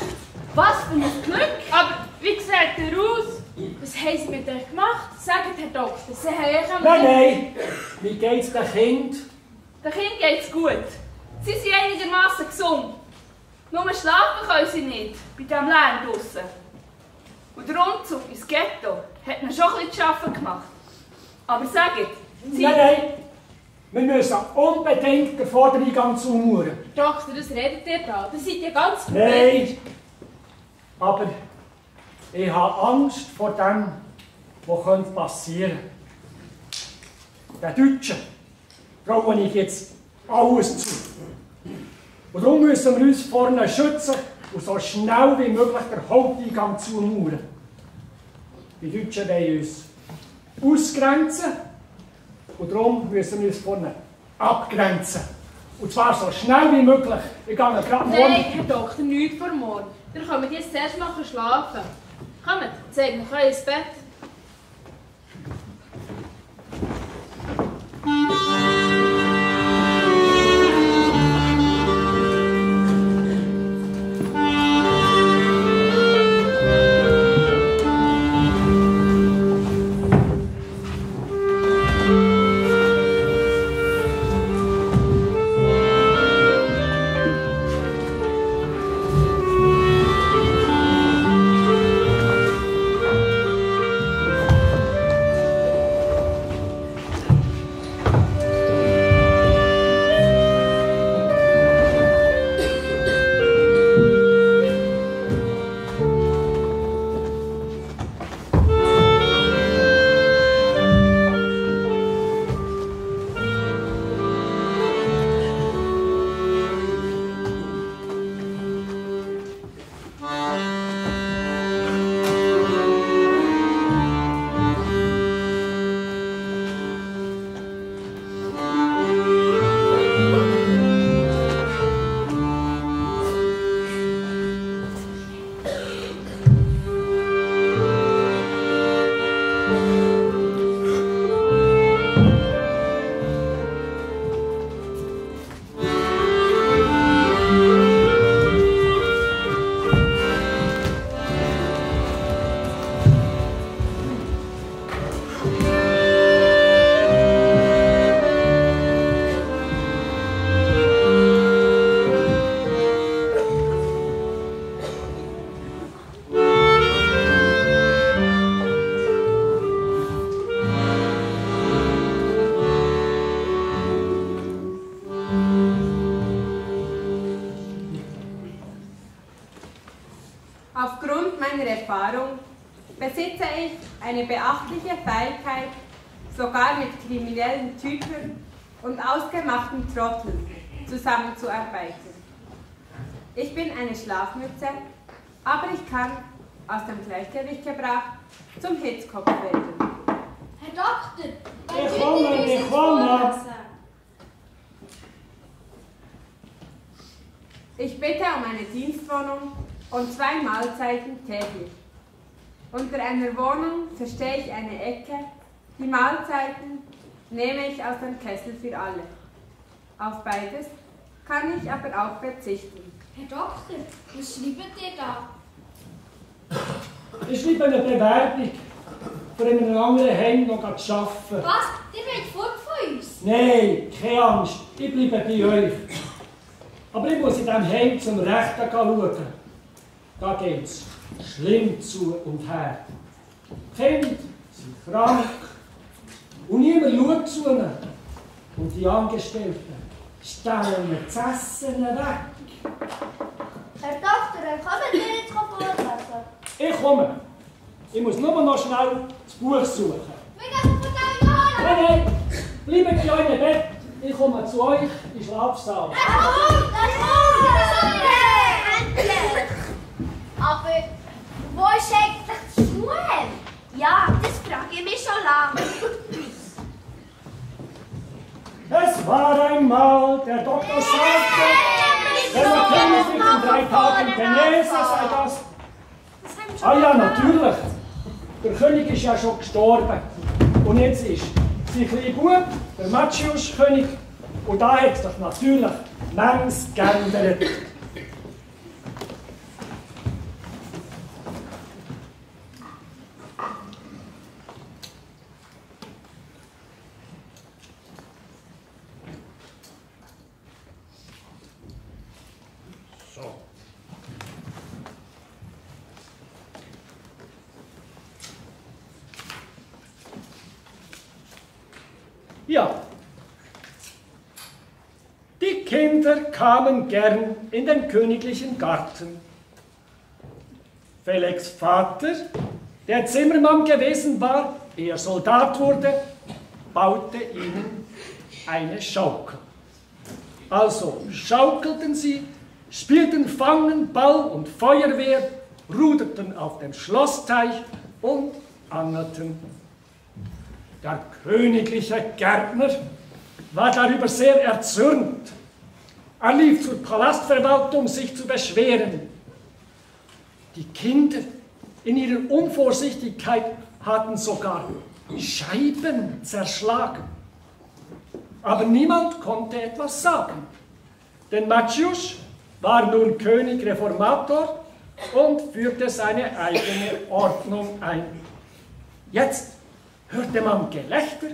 Was für ein Glück! Aber wie sieht er aus? Was haben Sie mit euch gemacht? Sagt Herr Doktor, Sie haben euch am Nein! Wie geht's dem Kind? Den Kindern geht's gut. Sie sind einigermaßen gesund. Nur schlafen können sie nicht, bei diesem Lärm draussen. Und der Umzug ins Ghetto hat ihnen schon ein bisschen zu arbeiten gemacht. Aber sagt, Sie... Nein! Wir müssen unbedingt den Vordereingang zumauern. Doktor, das redet ihr da. Das seid ja ganz Nein! Aber ich habe Angst vor dem, was passieren könnte. Den Deutschen traue ich jetzt alles zu. Und darum müssen wir uns vorne schützen und so schnell wie möglich den Haupteingang zumauern. Die Deutschen wollen uns ausgrenzen und darum müssen wir uns vorne abgrenzen. Und zwar so schnell wie möglich. Ich gehe gerade morgen. Nein, Herr Doktor, nichts vor morgen. Dann können wir jetzt zuerst mal schlafen. Kommt, zeig mir euch ins Bett. meiner Erfahrung besitze ich eine beachtliche Fähigkeit, sogar mit kriminellen Typen und ausgemachten Trotteln zusammenzuarbeiten. Ich bin eine Schlafmütze, aber ich kann, aus dem Gleichgewicht gebracht, zum Hitzkopf werden. Herr Doktor, Ich komme. Ich bitte um eine Dienstwohnung und 2 Mahlzeiten täglich. Unter einer Wohnung verstehe ich eine Ecke. Die Mahlzeiten nehme ich aus dem Kessel für alle. Auf beides kann ich aber auch verzichten. Herr Doktor, was schreibt ihr da? Ich schreibe eine Bewerbung, für in einem anderen Heim noch zu arbeiten. Was? Ihr wollt fort von uns? Nein, keine Angst, ich bleibe bei euch. Aber ich muss in diesem Heim zum Rechten schauen. Da geht es schlimm zu und her. Die Kinder sind krank und niemand schaut zu ihnen. Und die Angestellten stellen mir das Essen weg. Herr Doktor, kommt ihr jetzt vorlesen? Ich komme. Ich muss nur noch schnell das Buch suchen. Wir gehen von der Jahre! Nein, bleibt in eurem Bett. Ich komme zu euch in den Schlafsaal. Endlich! Aber wo ist eigentlich Samuel? Ja, das frage ich mich schon lange. Es war einmal, der Doktor sagte, wenn man König mit den 3 Tagen genesen, sei das. Ah ja, natürlich. Der König ist ja schon gestorben. Und jetzt ist sein kleiner Bub, der Matthias, König. Und da hat sich natürlich manches geändert. Ja, die Kinder kamen gern in den königlichen Garten. Felix' Vater, der Zimmermann gewesen war, ehe er Soldat wurde, baute ihnen eine Schaukel. Also schaukelten sie, spielten Fangen, Ball und Feuerwehr, ruderten auf dem Schlossteich und angelten. Der königliche Gärtner war darüber sehr erzürnt. Er lief zur Palastverwaltung, sich zu beschweren. Die Kinder in ihrer Unvorsichtigkeit hatten sogar Scheiben zerschlagen. Aber niemand konnte etwas sagen, denn Matthias war nun König Reformator und führte seine eigene Ordnung ein. Jetzt hörte man Gelächter,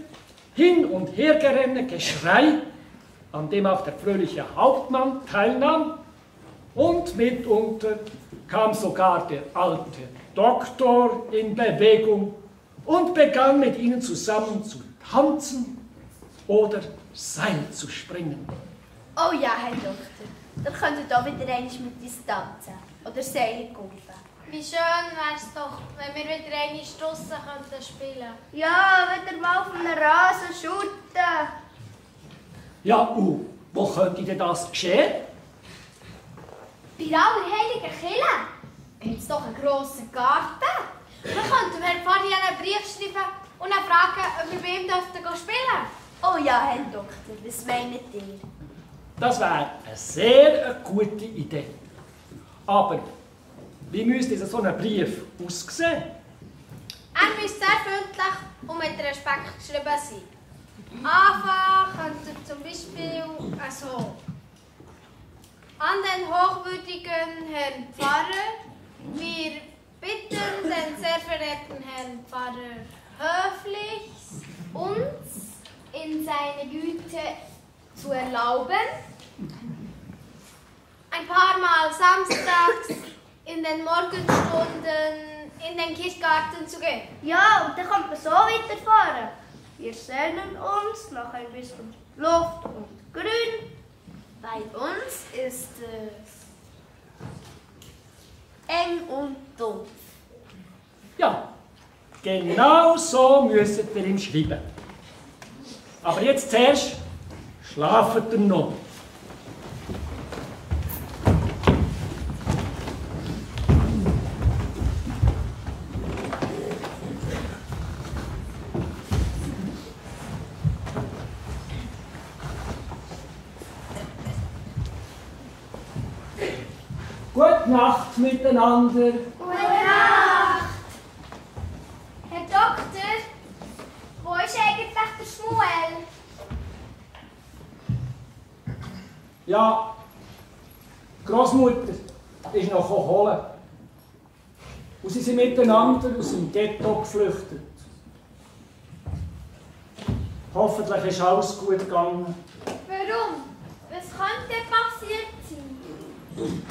hin und her gerenne, Geschrei, an dem auch der fröhliche Hauptmann teilnahm, und mitunter kam sogar der alte Doktor in Bewegung und begann mit ihnen zusammen zu tanzen oder Seil zu springen. Oh ja, Herr Doktor, dann könnt ihr da wieder einmal mit uns tanzen oder Seile gumpen. Wie schön wär's doch, wenn wir wieder eine draussen spielen könnten. Ja, wieder mal auf einem Rasen shooten. Ja, und wo könnte denn das geschehen? Bei Allerheiligen Kirche gibt es doch einen grossen Garten. Wir könnten Herrn Pfarrer einen Brief schreiben und dann fragen, ob wir bei ihm spielen dürfen. Oh ja, Herr Doktor, was meint ihr? Das wäre eine sehr gute Idee. Aber wie müsste so ein Brief aussehen? Er müsste sehr freundlich und mit Respekt geschrieben sein. Anfang könnte zum Beispiel so. An den hochwürdigen Herrn Pfarrer, wir bitten den sehr verehrten Herrn Pfarrer höflichst, uns in seine Güte zu erlauben, ein paar Mal samstags in den Morgenstunden in den Kirchgarten zu gehen. Ja, und dann kommt man so weiterfahren. Wir sehnen uns nach ein bisschen Luft und Grün. Bei uns ist es eng und dumpf. Ja, genau so müsstet ihr ihm schreiben. Aber jetzt zuerst schlaft ihr noch. Gute Nacht miteinander. Gute Nacht! Herr Doktor, wo ist eigentlich der Schmuel? Ja, die Großmutter ist noch holen. Und sie sind miteinander aus dem Ghetto geflüchtet. Hoffentlich ist alles gut gegangen. Warum? Was könnte passiert sein?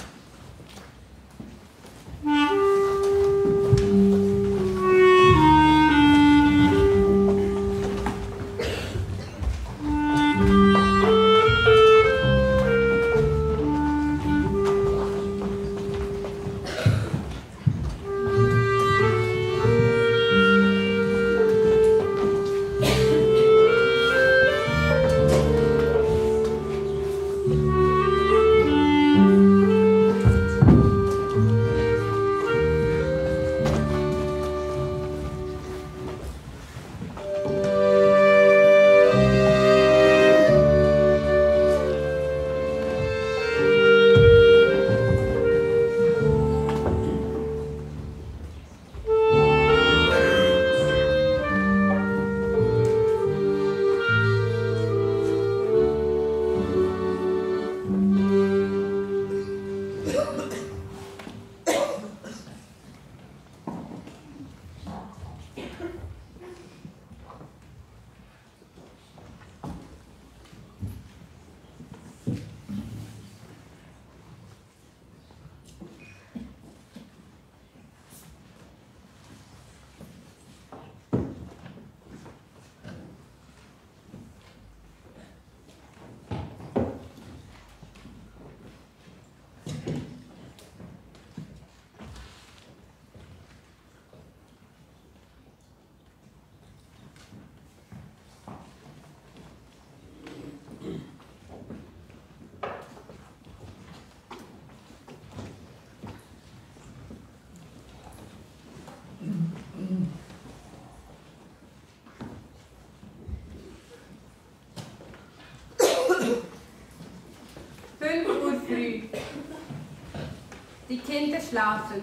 Die Kinder schlafen.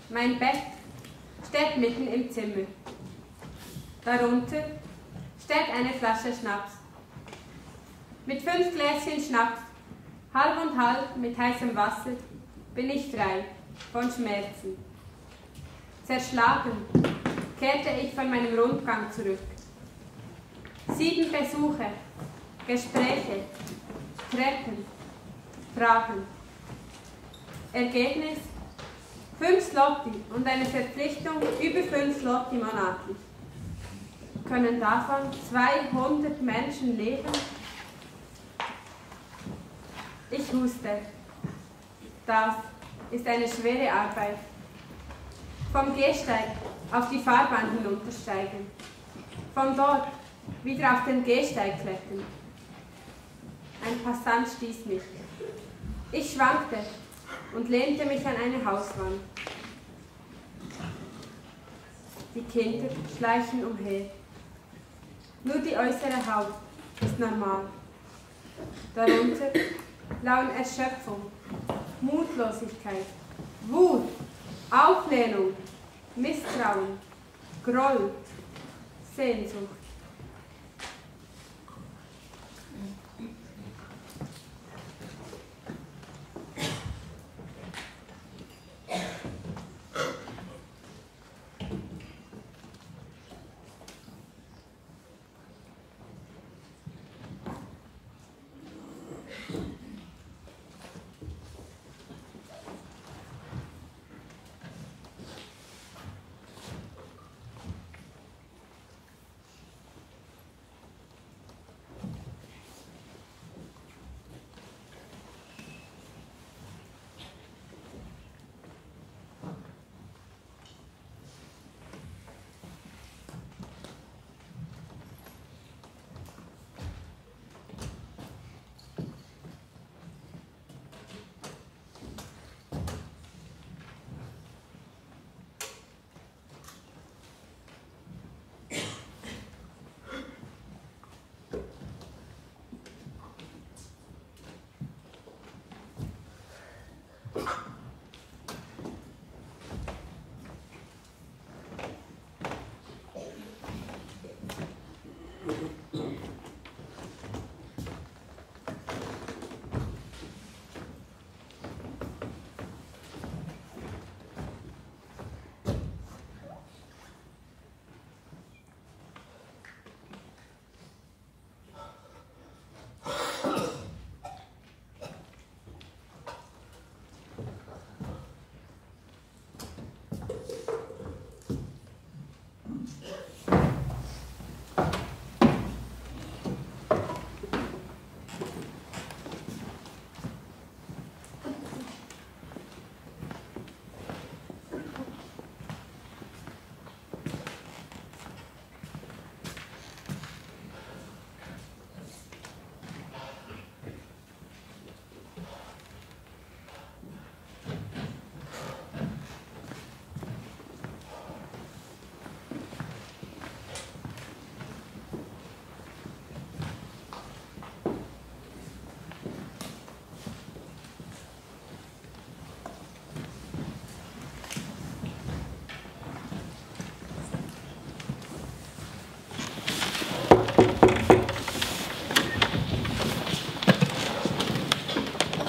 Mein Bett steht mitten im Zimmer. Darunter steht eine Flasche Schnaps. Mit 5 Gläschen Schnaps, halb und halb mit heißem Wasser, bin ich frei von Schmerzen. Zerschlagen kehrte ich von meinem Rundgang zurück. 7 Besuche, Gespräche, Treffen, Fragen. Ergebnis: 5 Zloty und eine Verpflichtung über 5 Zloty monatlich. Können davon 200 Menschen leben? Ich huste. Das ist eine schwere Arbeit. Vom Gehsteig auf die Fahrbahn hinuntersteigen. Von dort wieder auf den Gehsteig klettern. Ein Passant stieß mich. Ich schwankte und lehnte mich an eine Hauswand. Die Kinder schleichen umher. Nur die äußere Haut ist normal. Darunter lauern Erschöpfung, Mutlosigkeit, Wut, Auflehnung, Misstrauen, Groll, Sehnsucht.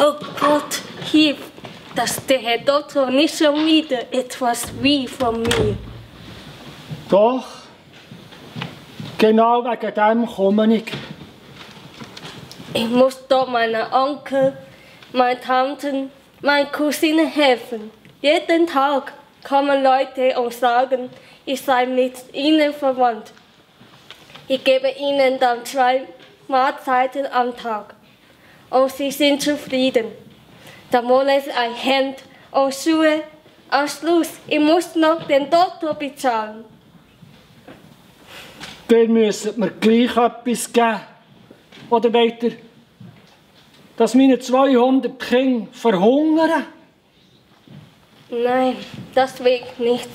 Oh Gott, hilf, dass der Herr Doktor nicht schon wieder etwas will von mir. Doch, genau wegen dem komme ich. Ich muss doch meinen Onkel, meinen Tanten, meinen Cousinen helfen. Jeden Tag kommen Leute und sagen, ich sei mit ihnen verwandt. Ich gebe ihnen dann 2 Mahlzeiten am Tag und sie sind zufrieden. Dann wollen sie ein Hemd und Schuhe. Am Schluss, ich muss noch den Doktor bezahlen. Ihr müsst mir gleich etwas geben. Oder wollt ihr, dass meine 200 Kinder verhungern? Nein, das will ich nicht.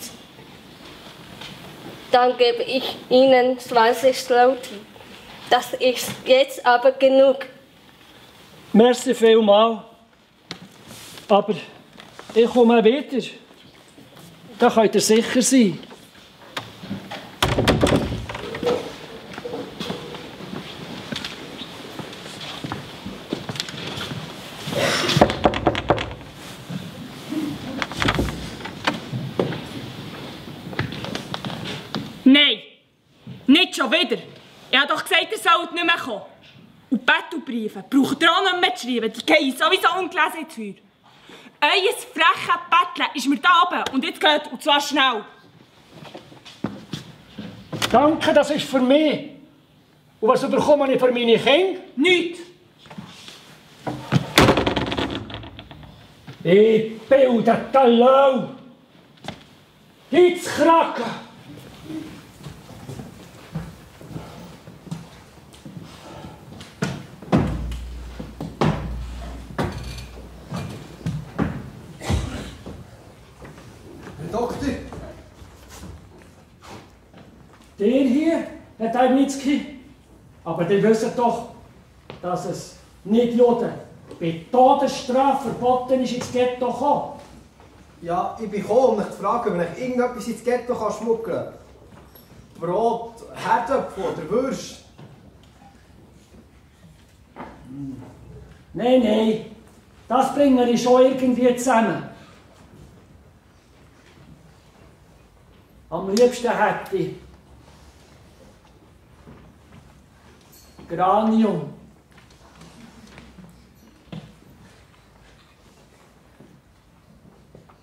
Dann gebe ich Ihnen 20 Sloten. Das ist jetzt aber genug. Merci vielmals. Aber ich komme wieder. Da könnt ihr sicher sein. Nein, nicht schon wieder. Ich habe doch gesagt, ihr sollt nicht mehr kommen. Und Bettelbriefe braucht ihr auch nicht mehr zu schreiben. Die gehen sowieso ungelesen ins Feuer. Euer freches Betteln ist mir da oben und jetzt geht, und zwar schnell. Danke, das ist für mich. Und was bekomme ich für meine Kinder? Nichts. Ich bilde den Lau. Jetzt kraken. Doktor? Der hier, Herr Tajmicki, aber die wissen doch, dass es nicht Juden bei Todesstrafe verboten ist, ins Ghetto zu kommen. Ja, ich bin gekommen, um mich zu fragen, ob ich irgendetwas ins Ghetto schmuggeln kann. Brot, Herdöpfel oder Würst. Nein, das bringen wir schon irgendwie zusammen. Am liebsten hätte ich Granium.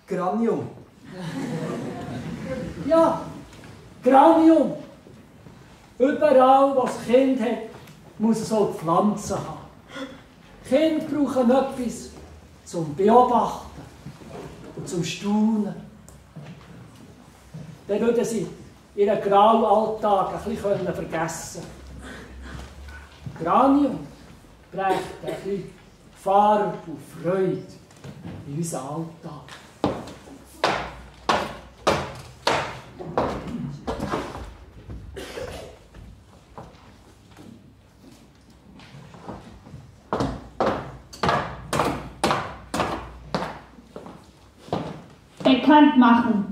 Granium? Ja, Granium. Überall, wo das Kind hat, muss es auch Pflanzen haben. Kinder brauchen etwas zum Beobachten und zum Staunen. Dann würden sie ihren grauen Alltag ein bisschen vergessen können. Granium bringt ein bisschen Farbe und Freude in unseren Alltag. Bekannt machen.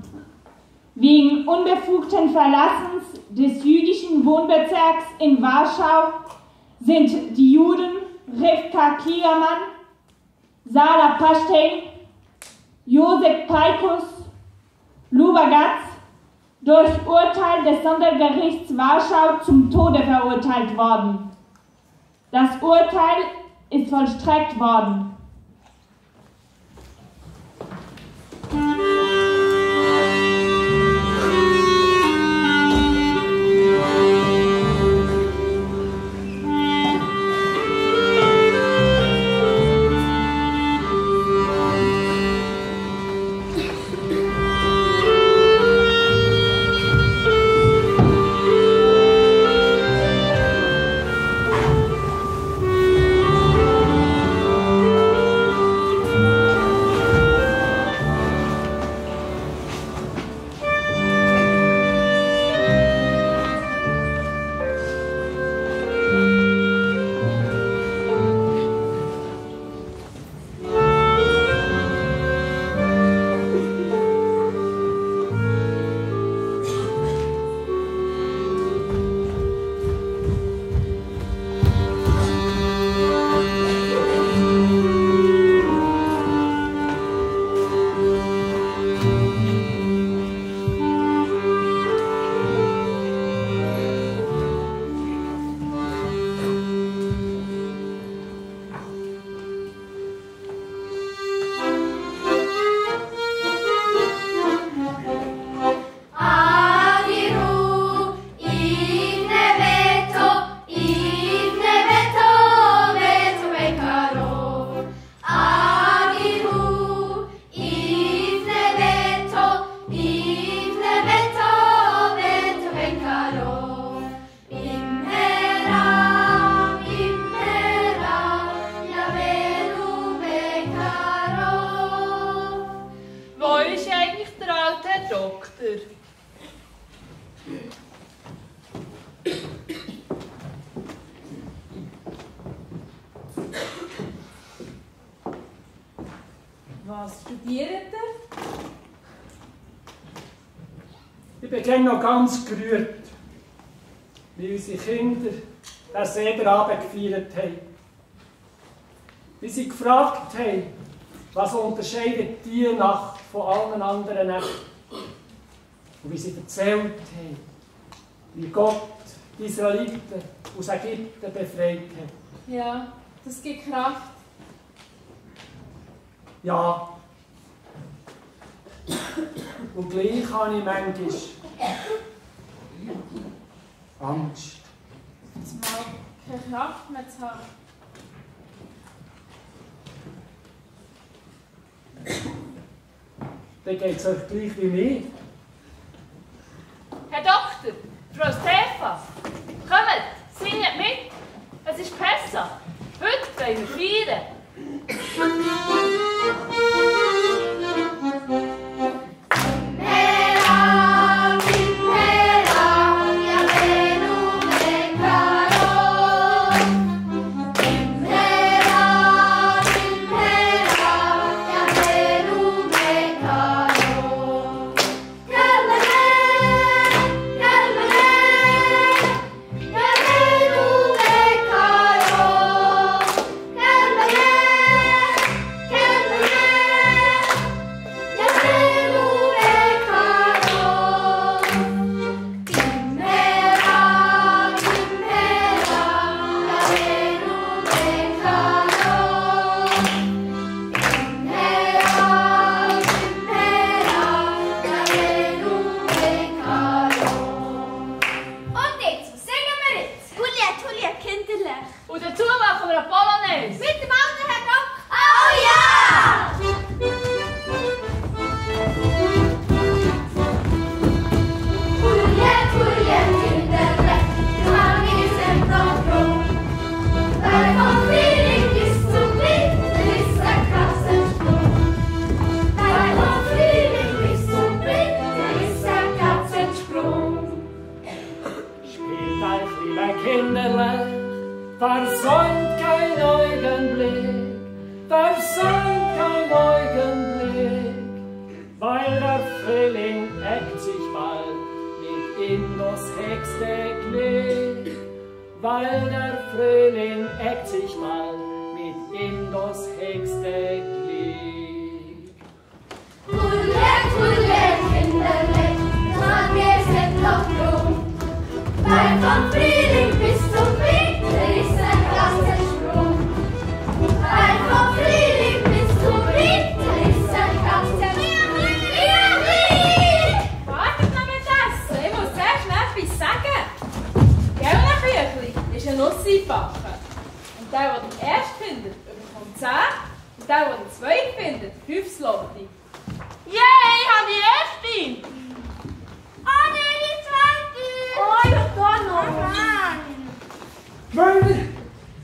Wegen unbefugten Verlassens des jüdischen Wohnbezirks in Warschau sind die Juden Rivka Kiermann, Sarah Pashtel, Josef Peikus, Luba Gatz durch Urteil des Sondergerichts Warschau zum Tode verurteilt worden. Das Urteil ist vollstreckt worden. Was studiert ihr? Ich bin dann noch ganz gerührt, wie unsere Kinder den Sederabend gefeiert haben. Wie sie gefragt haben, was unterscheidet diese Nacht von allen anderen Nächten. Und wie sie erzählt haben, wie Gott die Israeliten aus Ägypten befreit hat. Ja, das gibt Kraft. Ja. Und gleich habe ich manchmal Angst. Jetzt mal keine Kraft mehr zu haben. Dann geht es euch gleich wie mir. Herr Doktor, Frau Stefan, kommt, singet mit. Es ist Pessa. Heute wollen wir feiern.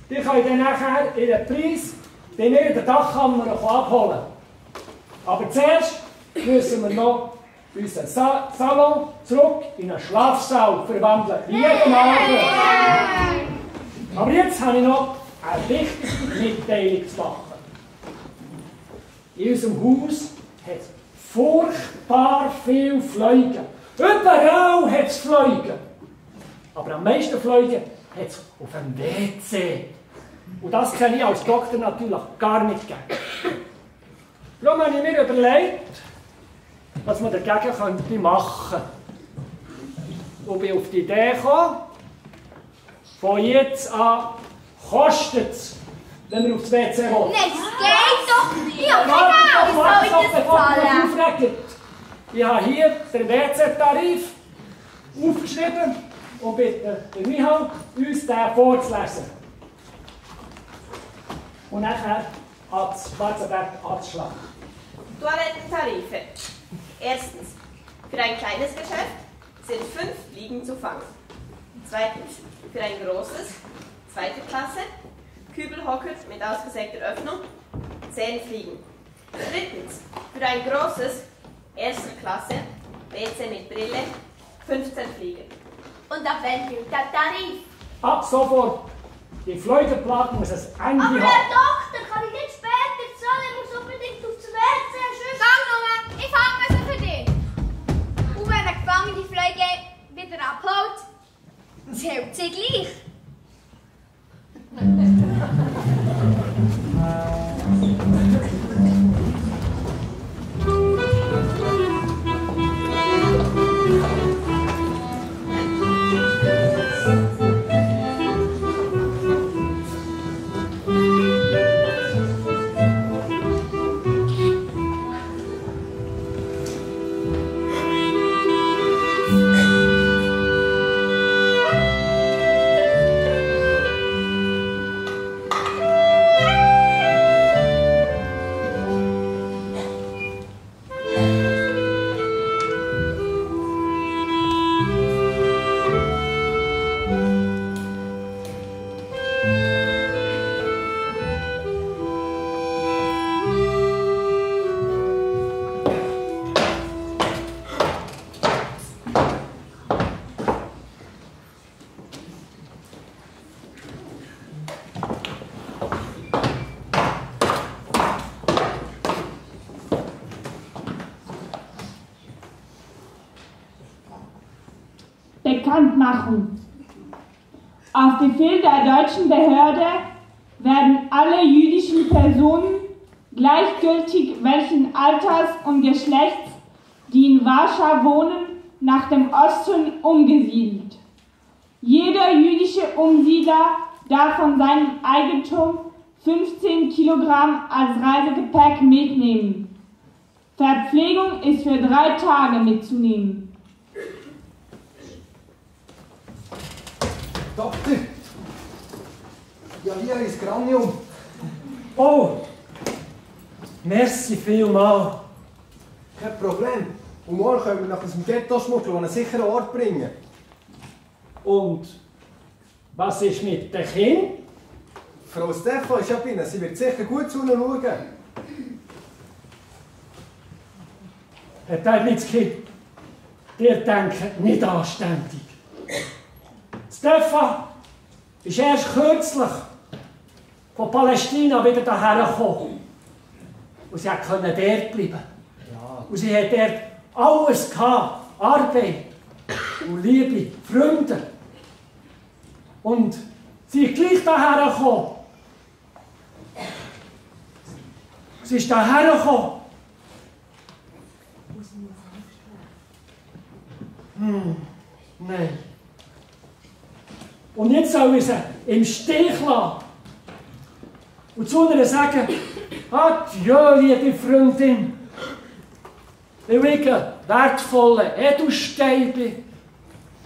Die können dann nachher ihren Preis bei mir in der Dachkammer abholen. Aber zuerst müssen wir noch unseren Salon zurück in einen Schlafsaal verwandeln. Jeden Abend. Aber jetzt habe ich noch eine wichtige Mitteilung zu machen. In unserem Haus hat es furchtbar viele Fliegen. Überall hat es Fliegen. Aber am meisten Fliegen hat es auf dem WC. Und das kann ich als Doktor natürlich gar nicht geben. Darum habe ich mir überlegt, was man dagegen machen könnte. Und bin auf die Idee gekommen, von jetzt an kostet es, wenn wir aufs WC wollen. Nein, das geht doch nicht! Ich habe keine Ahnung, wie soll ich das zahlen? Ich habe hier den WC-Tarif aufgeschrieben und bitte den Michael, uns den vorzulesen. Und nachher ans Schwarzenberg anzuschlagen. Toilettentarife. Erstens, für ein kleines Geschäft sind 5 Fliegen zu fangen. Zweitens, für ein großes, 2. Klasse, Kübelhocker mit ausgesägter Öffnung, 10 Fliegen. Drittens, für ein großes, 1. Klasse, WC mit Brille, 15 Fliegen. Und ab wann gilt der Tarif? Ab sofort. Die Fleugenplatte muss ein Ende haben. Aber Herr Doktor, kann ich nicht später zahlen? Ich muss unbedingt aufs WC. Bekanntmachung. Auf Befehl der deutschen Behörde werden alle jüdischen Personen, gleichgültig welchen Alters und Geschlechts, die in Warschau wohnen, nach dem Osten umgesiedelt. Jeder jüdische Umsiedler darf von seinem Eigentum 15 Kilogramm als Reisegepäck mitnehmen. Verpflegung ist für 3 Tage mitzunehmen. Doktor! Ja, hier ist Granium. Oh! Merci vielmals. Kein Problem. Und morgen können wir nach aus dem Ghetto schmuggeln und an einen sicheren Ort bringen. Und was ist mit dem Kind? Frau Stefan ist ja bei Ihnen. Sie wird sicher gut zu ihnen schauen. Herr Teibnitzki, ihr denkt nicht anständig. Stefan ist erst kürzlich von Palästina wieder hierher gekommen. Und sie konnte dort bleiben. Ja. Und sie hat dort alles gehabt. Arbeit und Liebe, Freunde. Und sie ist gleich hierher gekommen. Sie ist hierher gekommen. Nein. Und jetzt soll ich sie im Stich lassen. Und zu ihr sagen, adieu, liebe Freundin. Weil ich ein wertvoller Edelstein bin,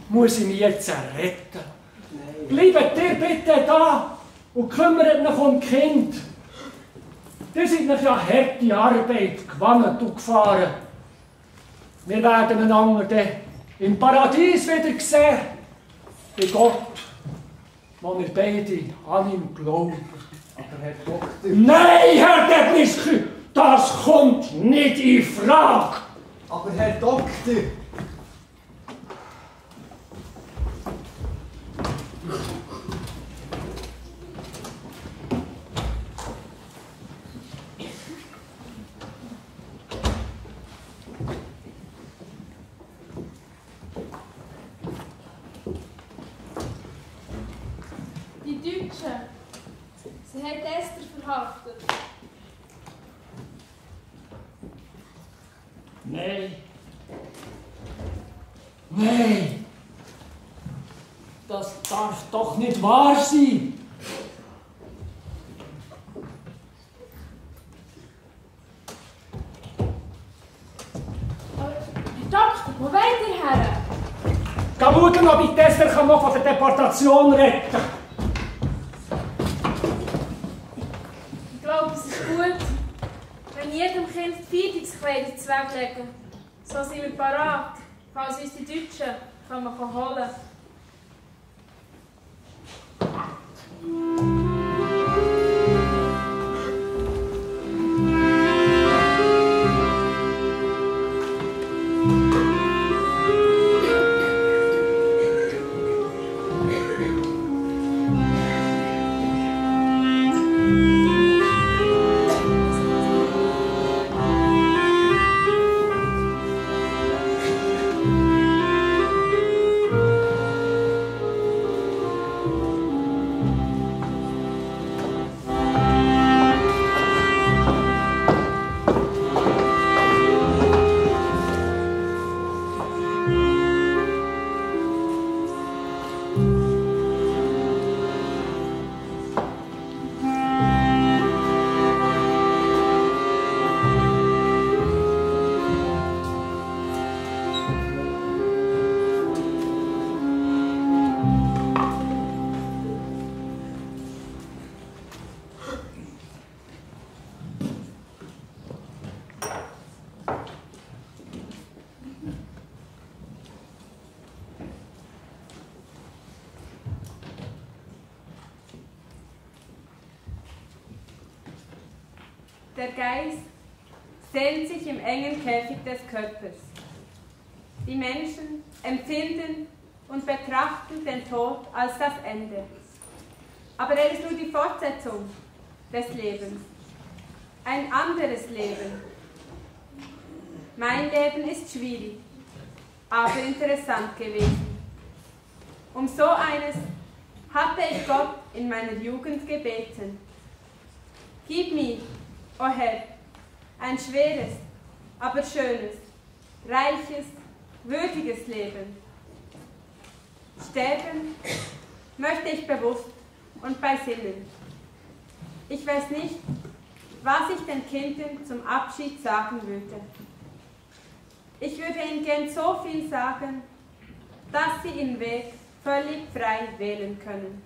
muss ich mich jetzt retten. Bleibt ihr bitte da und kümmert euch um die Kinder. Ihr seid euch ja harte Arbeit gewandt und gefahren. Wir werden einander dann im Paradies wieder sehen, bei Gott, wo wir beide an ihn glauben. Aber Herr Doktor... Nein, Herr Teibnitzki, das kommt nicht in Frage. Aber Herr Doktor... Sie hat Esther verhaftet. Nein. Nein. Das darf doch nicht wahr sein. Herr Doktor, wo wollt ihr her? Geh schauen, ob ich Esther noch von der Deportation retten kann. Ich glaube, es ist gut, wenn jedem Kind die Feiertagskleidung weglegen. So sind wir parat, falls uns die Deutschen holen können. Der Geist sehnt sich im engen Käfig des Körpers. Die Menschen empfinden und betrachten den Tod als das Ende. Aber er ist nur die Fortsetzung des Lebens. Ein anderes Leben. Mein Leben ist schwierig, aber interessant gewesen. Um so eines hatte ich Gott in meiner Jugend gebeten. Gib mir, o Herr, ein schweres, aber schönes, reiches, würdiges Leben. Sterben möchte ich bewusst und bei Sinnen. Ich weiß nicht, was ich den Kindern zum Abschied sagen würde. Ich würde ihnen gern so viel sagen, dass sie ihren Weg völlig frei wählen können.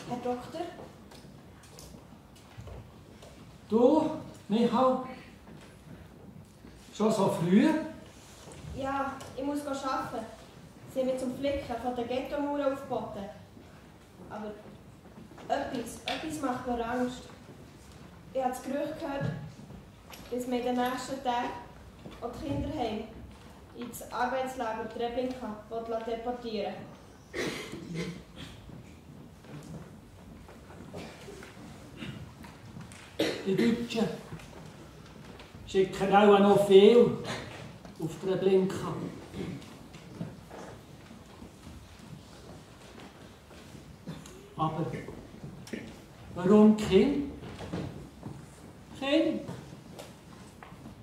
Herr Doktor? Du, Michal? Schon so früh? Ja, ich muss arbeiten. Sie haben mich zum Flicken von der Ghetto-Mauer aufgeboten. Aber etwas macht mir Angst. Ich habe das Gerücht gehört, dass wir in den nächsten Tagen auch die Kinderheim ins Arbeitslager Treblinka deportieren. Die Deutschen schicken auch noch viel auf Treblinka. Aber warum Kinder? Kinder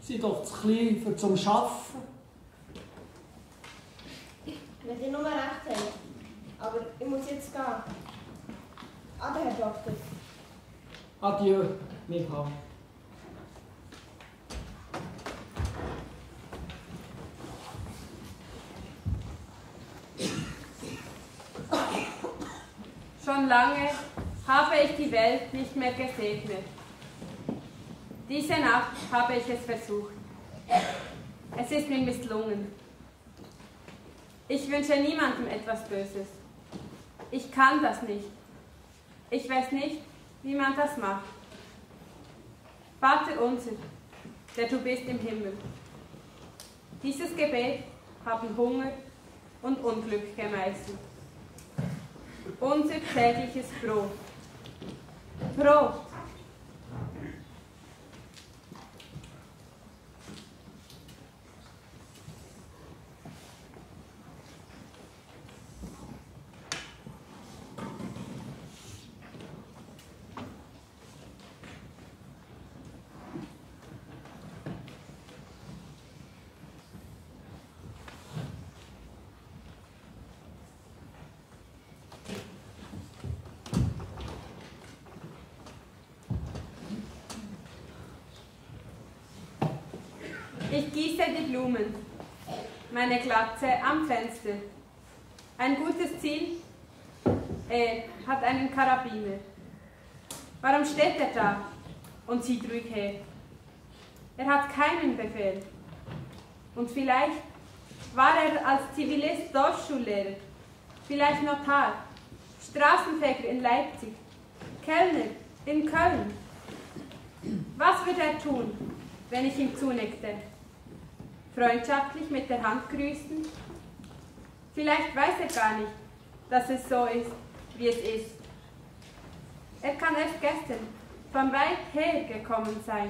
sind doch zu klein für zum Arbeiten. Wenn ihr nur recht habt. Aber ich muss jetzt gehen. Ade, Herr Doktor. Adieu, Michal. Schon lange habe ich die Welt nicht mehr gesegnet. Diese Nacht habe ich es versucht. Es ist mir misslungen. Ich wünsche niemandem etwas Böses. Ich kann das nicht. Ich weiß nicht, wie man das macht. Vater unser, der du bist im Himmel. Dieses Gebet haben Hunger und Unglück gemeißelt. Unser tägliches Brot. Brot. Ich gieße die Blumen, meine Glatze am Fenster. Ein gutes Ziel, er hat einen Karabiner. Warum steht er da und zieht ruhig her? Er hat keinen Befehl. Und vielleicht war er als Zivilist Dorfschullehrer, vielleicht Notar, Straßenfeger in Leipzig, Kellner in Köln. Was wird er tun, wenn ich ihm zunickte? Freundschaftlich mit der Hand grüßen? Vielleicht weiß er gar nicht, dass es so ist, wie es ist. Er kann erst gestern von weit her gekommen sein.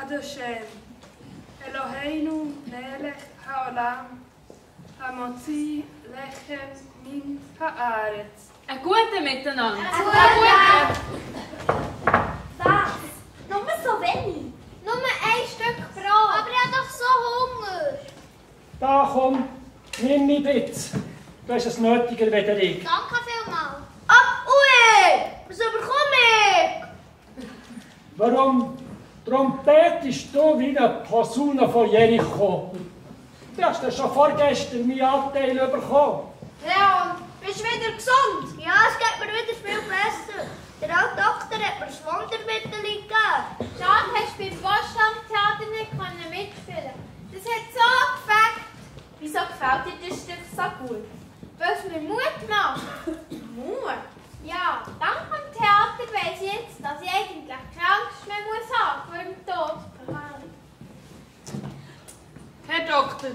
Hashem, Eloheinu melech haolam, hamotzi lechem min haaretz. Ein guter Miteinander. Ein guter. Was? Nur so wenig? Nur ein Stück Brot. Aber ich habe doch so Hunger. Da komm, nimm mich bitte. Du hast es nötiger wie ich. Danke vielmals. Ui! Was bekomme ich? Warum trompetest du wie eine Posaune von Jericho? Du hast ja schon vorgestern meinen Anteil bekommen. Leon, bist du wieder gesund? Ja, es geht mir wieder viel besser. Der alte Doktor hat mir das Wundermittel gegeben. Schade, hast du beim Poststammtheater nicht mitspielen. Das hat so gefällt. Wieso gefällt dir das Stück so gut? Weil es mir Mut macht. Mut? Ja, dank dem Theater weiss ich jetzt, dass ich eigentlich keine Angst mehr haben vor dem Tod. Herr Doktor,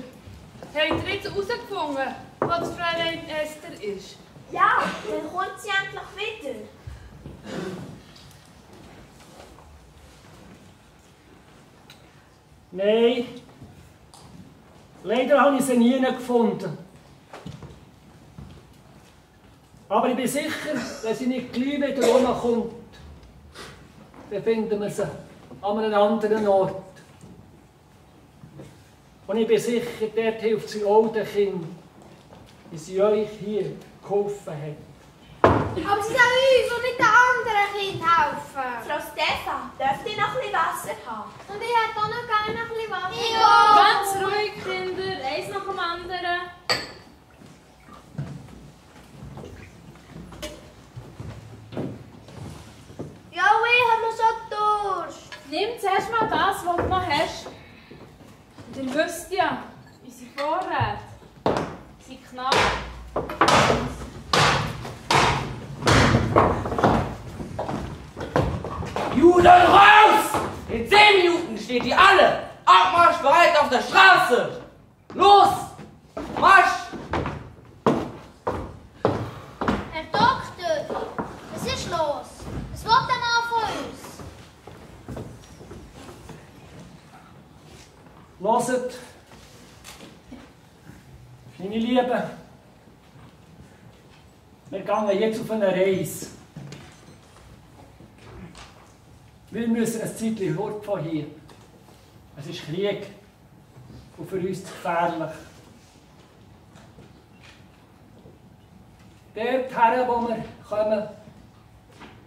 habt ihr jetzt herausgefunden, wo das Fräulein Esther ist? Ja, dann kommt sie endlich wieder. Nein, leider habe ich sie nie gefunden. Aber ich bin sicher, wenn sie nicht gleich wieder rumkommt, dann finden wir sie an einem anderen Ort. Und ich bin sicher, dort hilft sie auch den Kindern, wie sie euch hier geholfen hat. Aber sie soll uns und nicht den anderen Kindern helfen. Frau Stefan, dürft ihr noch ein bisschen Wasser haben? Und ich hätte auch noch gerne ein bisschen Wasser. Ganz ruhig, Kinder. Eins nach dem anderen. Ja, ich habe noch so Durst. Nimm zuerst mal das, was du noch hast. Und ihr wisst ja, unsere Vorräte sind knapp. Juden raus! In 10 Minuten steht ihr alle abmarschbereit auf der Straße! Los! Marsch! Herr Doktor, was ist los? Was will der Mann von uns? Hört, meine Lieben, wir gehen jetzt auf eine Reise. Wir müssen ein Zeitchen fort von hier. Es ist Krieg und für uns gefährlich. Dorthin, wo wir kommen,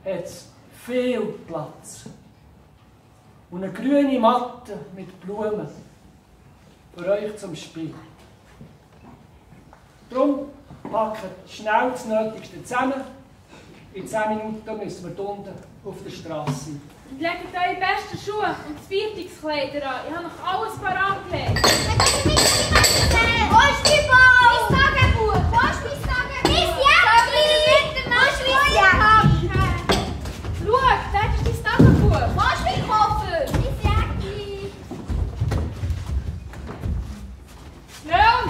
hat es viel Platz. Und eine grüne Matte mit Blumen für euch zum Spiel. Darum packt schnell das Nötigste zusammen. In 10 Minuten müssen wir unten auf der Straße sein. Und legt eure besten Schuhe und Feiertagskleider an. Ich habe noch alles parat gelegt. Wo ist mein Ball? Mein Tagebuch. Wo ist mein Tagebuch? Mein Jäckchen. Wo ist mein Jäckchen? Schau, dort ist dein Tagebuch. Wo ist mein Koffer? Mein Jäckchen. Leon!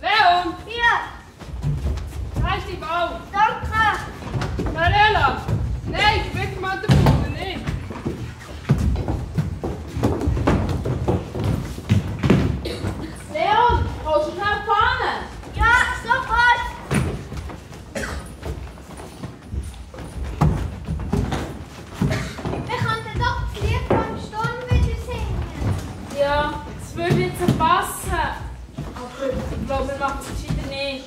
Leon! Hier. Da ist dein Ball. Danke. Marella! Nein, weg mal den Boden, nicht! Leon, holst du schnell die Pfanne? Ja, sofort. Wir könnten doch das Lied vom Sturm wieder singen. Ja, das würde jetzt passen. Aber ich glaube, wir machen es gescheiter nicht.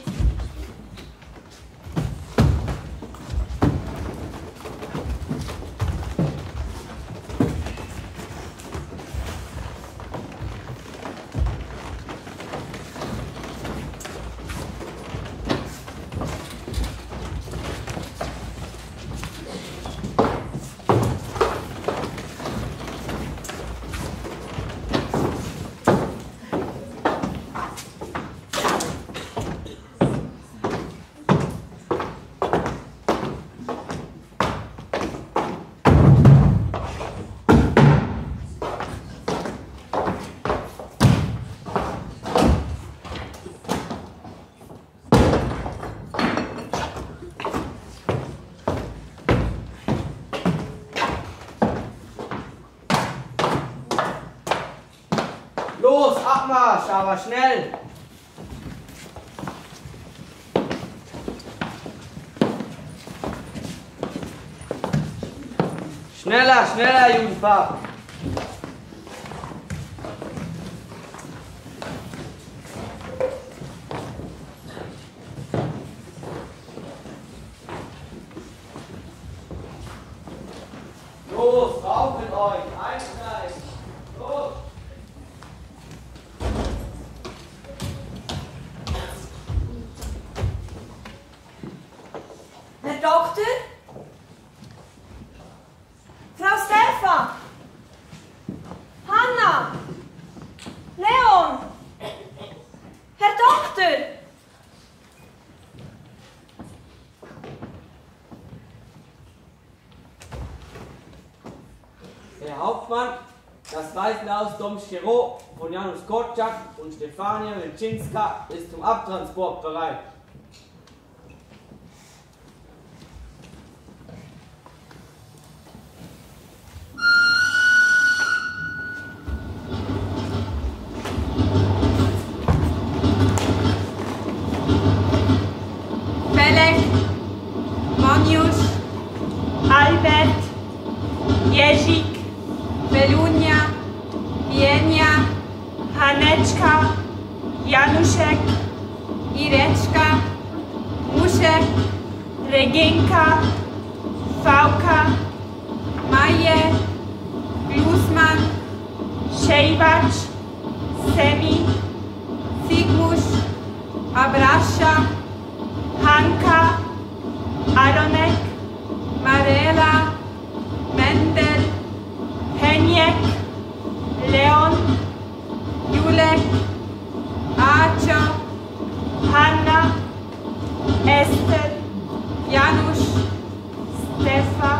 Los, Abmarsch, aber schnell! Schneller, schneller, Judenpaar! Los, rauf mit euch, einsteigen! Los! Herr Doktor? Frau Stefan! Hanna! Leon! Herr Doktor! Herr Hauptmann, das Waisenhaus Domschiro von Janusz Korczak und Stefania Wilczynska ist zum Abtransport bereit. Felek, Moniusz, Albert, Jezik, Belunia, Bienia, Haneczka, Januszek, Ireczka, Muszek, Reginka, Fałka, Maje, Glusman, Szejbacz, Semi, Sigmusz, Abrasza, Hanka, Aronek, Marela, Mendel, Heniek, Leon, Julek, Acio, Hanna, Ester, Janusz, Stefa.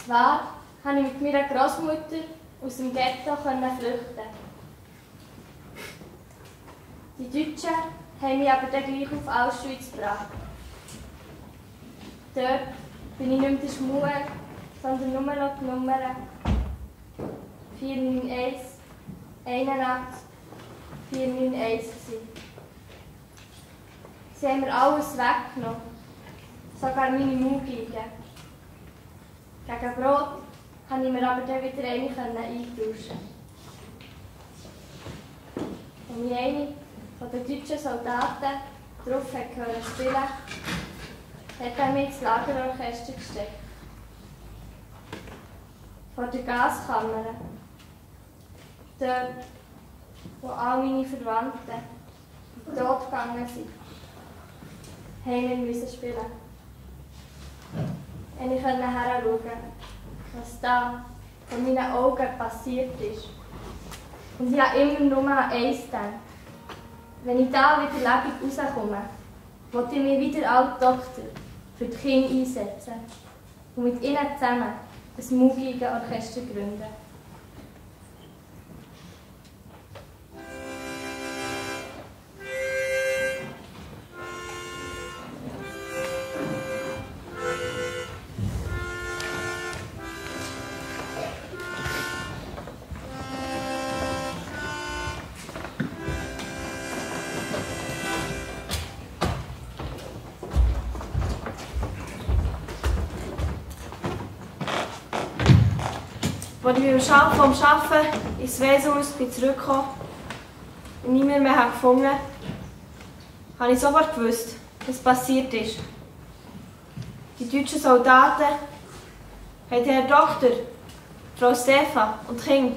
Zwar konnte ich mit meiner Großmutter aus dem Ghetto flüchten. Die Deutschen haben mich aber dann gleich auf Auschwitz gebracht. Dort bin ich nicht mehr der Schmuer, sondern nur noch die Nummer 491 81 491 gewesen. Sie haben mir alles weggenommen, sogar meine Mugige. Gegen Brot konnte ich mir aber dann wieder eine eintauschen. Und mich eine von den deutschen Soldaten darauf spielen, hat er mich ins Lagerorchester gesteckt. Vor der Gaskammer, dort, wo all meine Verwandten tot gegangen sind, haben wir spielen. Und ich konnte heranschauen, was da vor meinen Augen passiert ist. Und ich habe immer nur an eins gedacht. Wenn ich da wieder lebendig rauskomme, will ich mich wieder als Doktor für die Kinder einsetzen und mit ihnen zusammen ein mugiges Orchester gründen. Als ich vom Arbeiten ins Wesenhaus zurückgekommen und niemand mehr gefunden habe, habe ich sofort gewusst, was passiert ist. Die deutschen Soldaten haben Herrn Doktor, Frau Stefan und die Kinder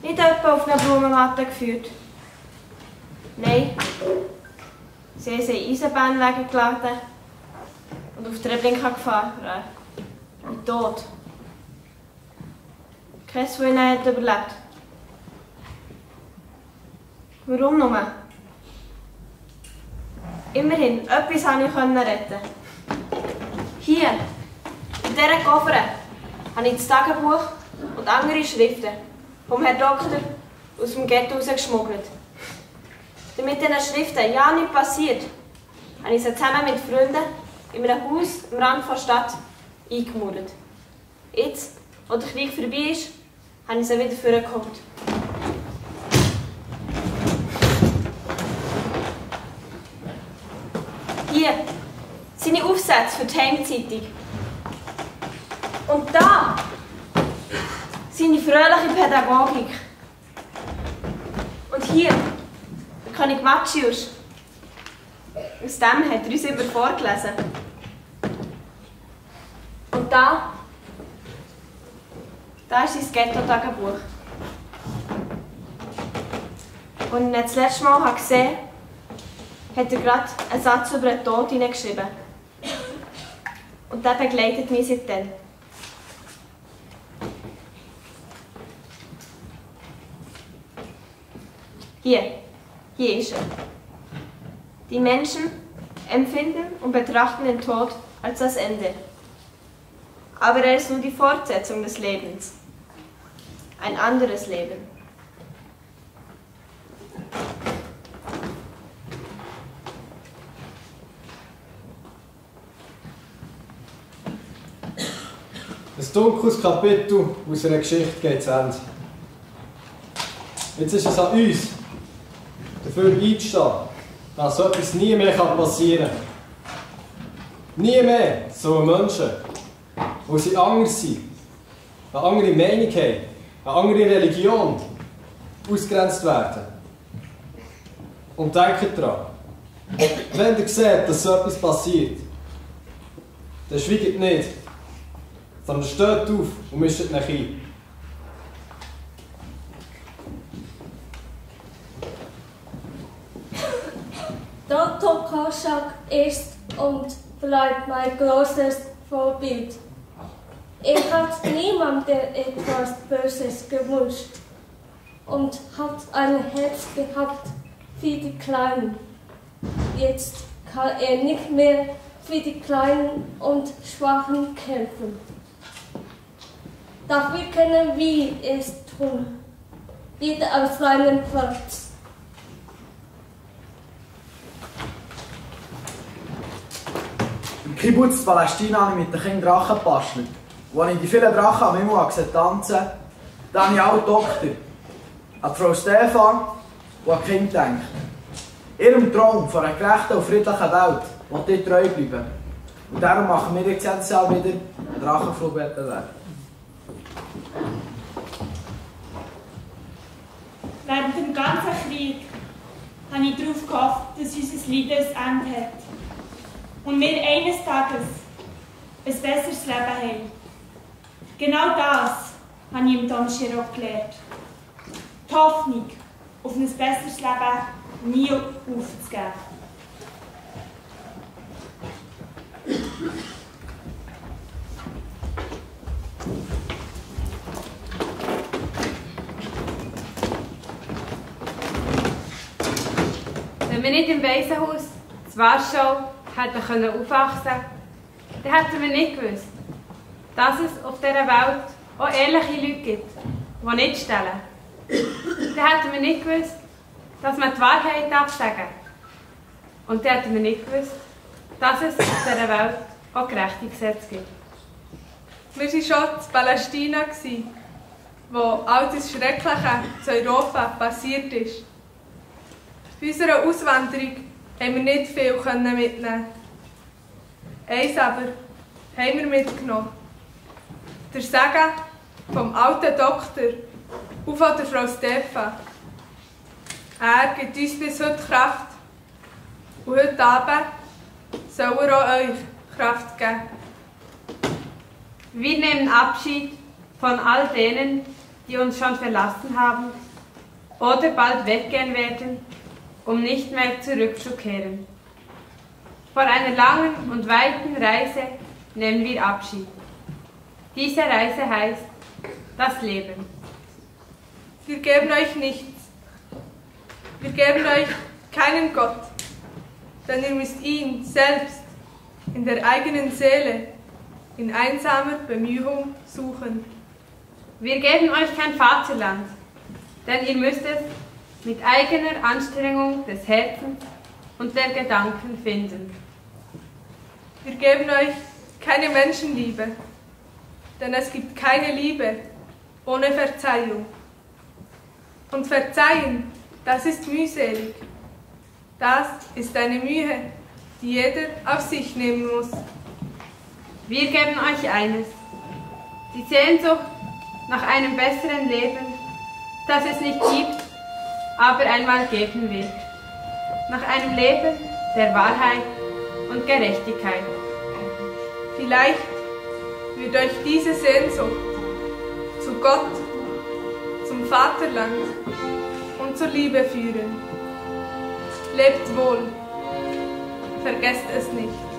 nicht etwa auf eine Blumenmatte geführt. Nein, sie haben sie in Eisenbahnwegen geladen und auf Treblinka gefahren. Wie tot. Keiner von ihnen hat überlebt. Warum nur? Immerhin, etwas konnte ich retten. Hier, in dieser Koffer, habe ich das Tagebuch und andere Schriften vom Herrn Doktor aus dem Ghetto rausgeschmuggelt. Damit diesen Schriften ja nichts passiert, habe ich sie zusammen mit Freunden in einem Haus am Rand der Stadt eingemauert. Jetzt, wo der Krieg vorbei ist, habe ich sie wieder vorgeholt. Hier, seine Aufsätze für die Heimzeitung. Und da, seine fröhliche Pädagogik. Und hier, der König Matschius. Aus dem hat er uns immer vorgelesen. Und da ist sein Ghetto-Tagebuch. Als ich ihn das letzte Mal gesehen habe, hat er gerade einen Satz über den Tod hineingeschrieben. Und der begleitet mich seitdem. Hier ist er. Die Menschen empfinden und betrachten den Tod als das Ende. Aber er ist nur die Fortsetzung des Lebens. Ein anderes Leben. Ein dunkles Kapitel aus einer Geschichte geht zu Ende. Jetzt ist es an uns, dafür einzustehen, dass so etwas nie mehr passieren kann. Nie mehr sollen Menschen, die sie anders sind, eine andere Meinung haben, eine andere Religion, ausgegrenzt werden. Und denkt daran, wenn ihr seht, dass so etwas passiert, dann schweigt nicht, sondern steht auf und mischt euch ein. Dr. Korschak ist und bleibt mein großes Vorbild. Er hat niemandem etwas Böses gewünscht und hat ein Herz gehabt für die Kleinen. Jetzt kann er nicht mehr für die Kleinen und Schwachen kämpfen. Dafür können wir es tun. Wieder auf seinem Platz. Im Kibbutz Palästina habe ich mit den Kindern Drachen gebastelt. Und als ich die vielen Drachen am Himmel tanzen sah, dann habe ich auch Doktor, an Frau Stefan und an die Kinder gedacht. Ihrem Traum von einer gerechten und friedlichen Welt will ich treu bleiben. Und darum machen wir jetzt jedes Jahr wieder einen Drachenflugwettbewerb. Während dem ganzen Krieg habe ich darauf gehofft, dass unser Leiden ein Ende hat. Und wir eines Tages ein besseres Leben haben. Genau das habe ich im Don Chirot gelernt. Die Hoffnung auf ein besseres Leben nie aufzugeben. Wenn wir nicht im Waisenhaus in Warschau hätten aufwachsen können, dann hätten wir nicht gewusst, dass es auf dieser Welt auch ehrliche Leute gibt, die nicht stehlen. Dann hätten wir nicht gewusst, dass man die Wahrheit absagen. Und dann hätten wir nicht gewusst, dass es auf dieser Welt auch gerechte Gesetze gibt. Wir waren schon in Palästina, wo all das Schreckliche zu Europa passiert ist. Bei unserer Auswanderung haben wir nicht viel mitnehmen. Eins aber haben wir mitgenommen. Der Segen vom alten Doktor und von der Frau Stefan. Er gibt uns bis heute Kraft. Und heute Abend soll er auch euch Kraft geben. Wir nehmen Abschied von all denen, die uns schon verlassen haben oder bald weggehen werden, um nicht mehr zurückzukehren. Vor einer langen und weiten Reise nehmen wir Abschied. Diese Reise heißt das Leben. Wir geben euch nichts. Wir geben euch keinen Gott, denn ihr müsst ihn selbst in der eigenen Seele in einsamer Bemühung suchen. Wir geben euch kein Vaterland, denn ihr müsst es mit eigener Anstrengung des Herzens und der Gedanken finden. Wir geben euch keine Menschenliebe, denn es gibt keine Liebe ohne Verzeihung. Und verzeihen, das ist mühselig. Das ist eine Mühe, die jeder auf sich nehmen muss. Wir geben euch eines, die Sehnsucht nach einem besseren Leben, das es nicht gibt, aber einmal geben wird. Nach einem Leben der Wahrheit und Gerechtigkeit. Vielleicht wird euch diese Sehnsucht zu Gott, zum Vaterland und zur Liebe führen. Lebt wohl, vergesst es nicht.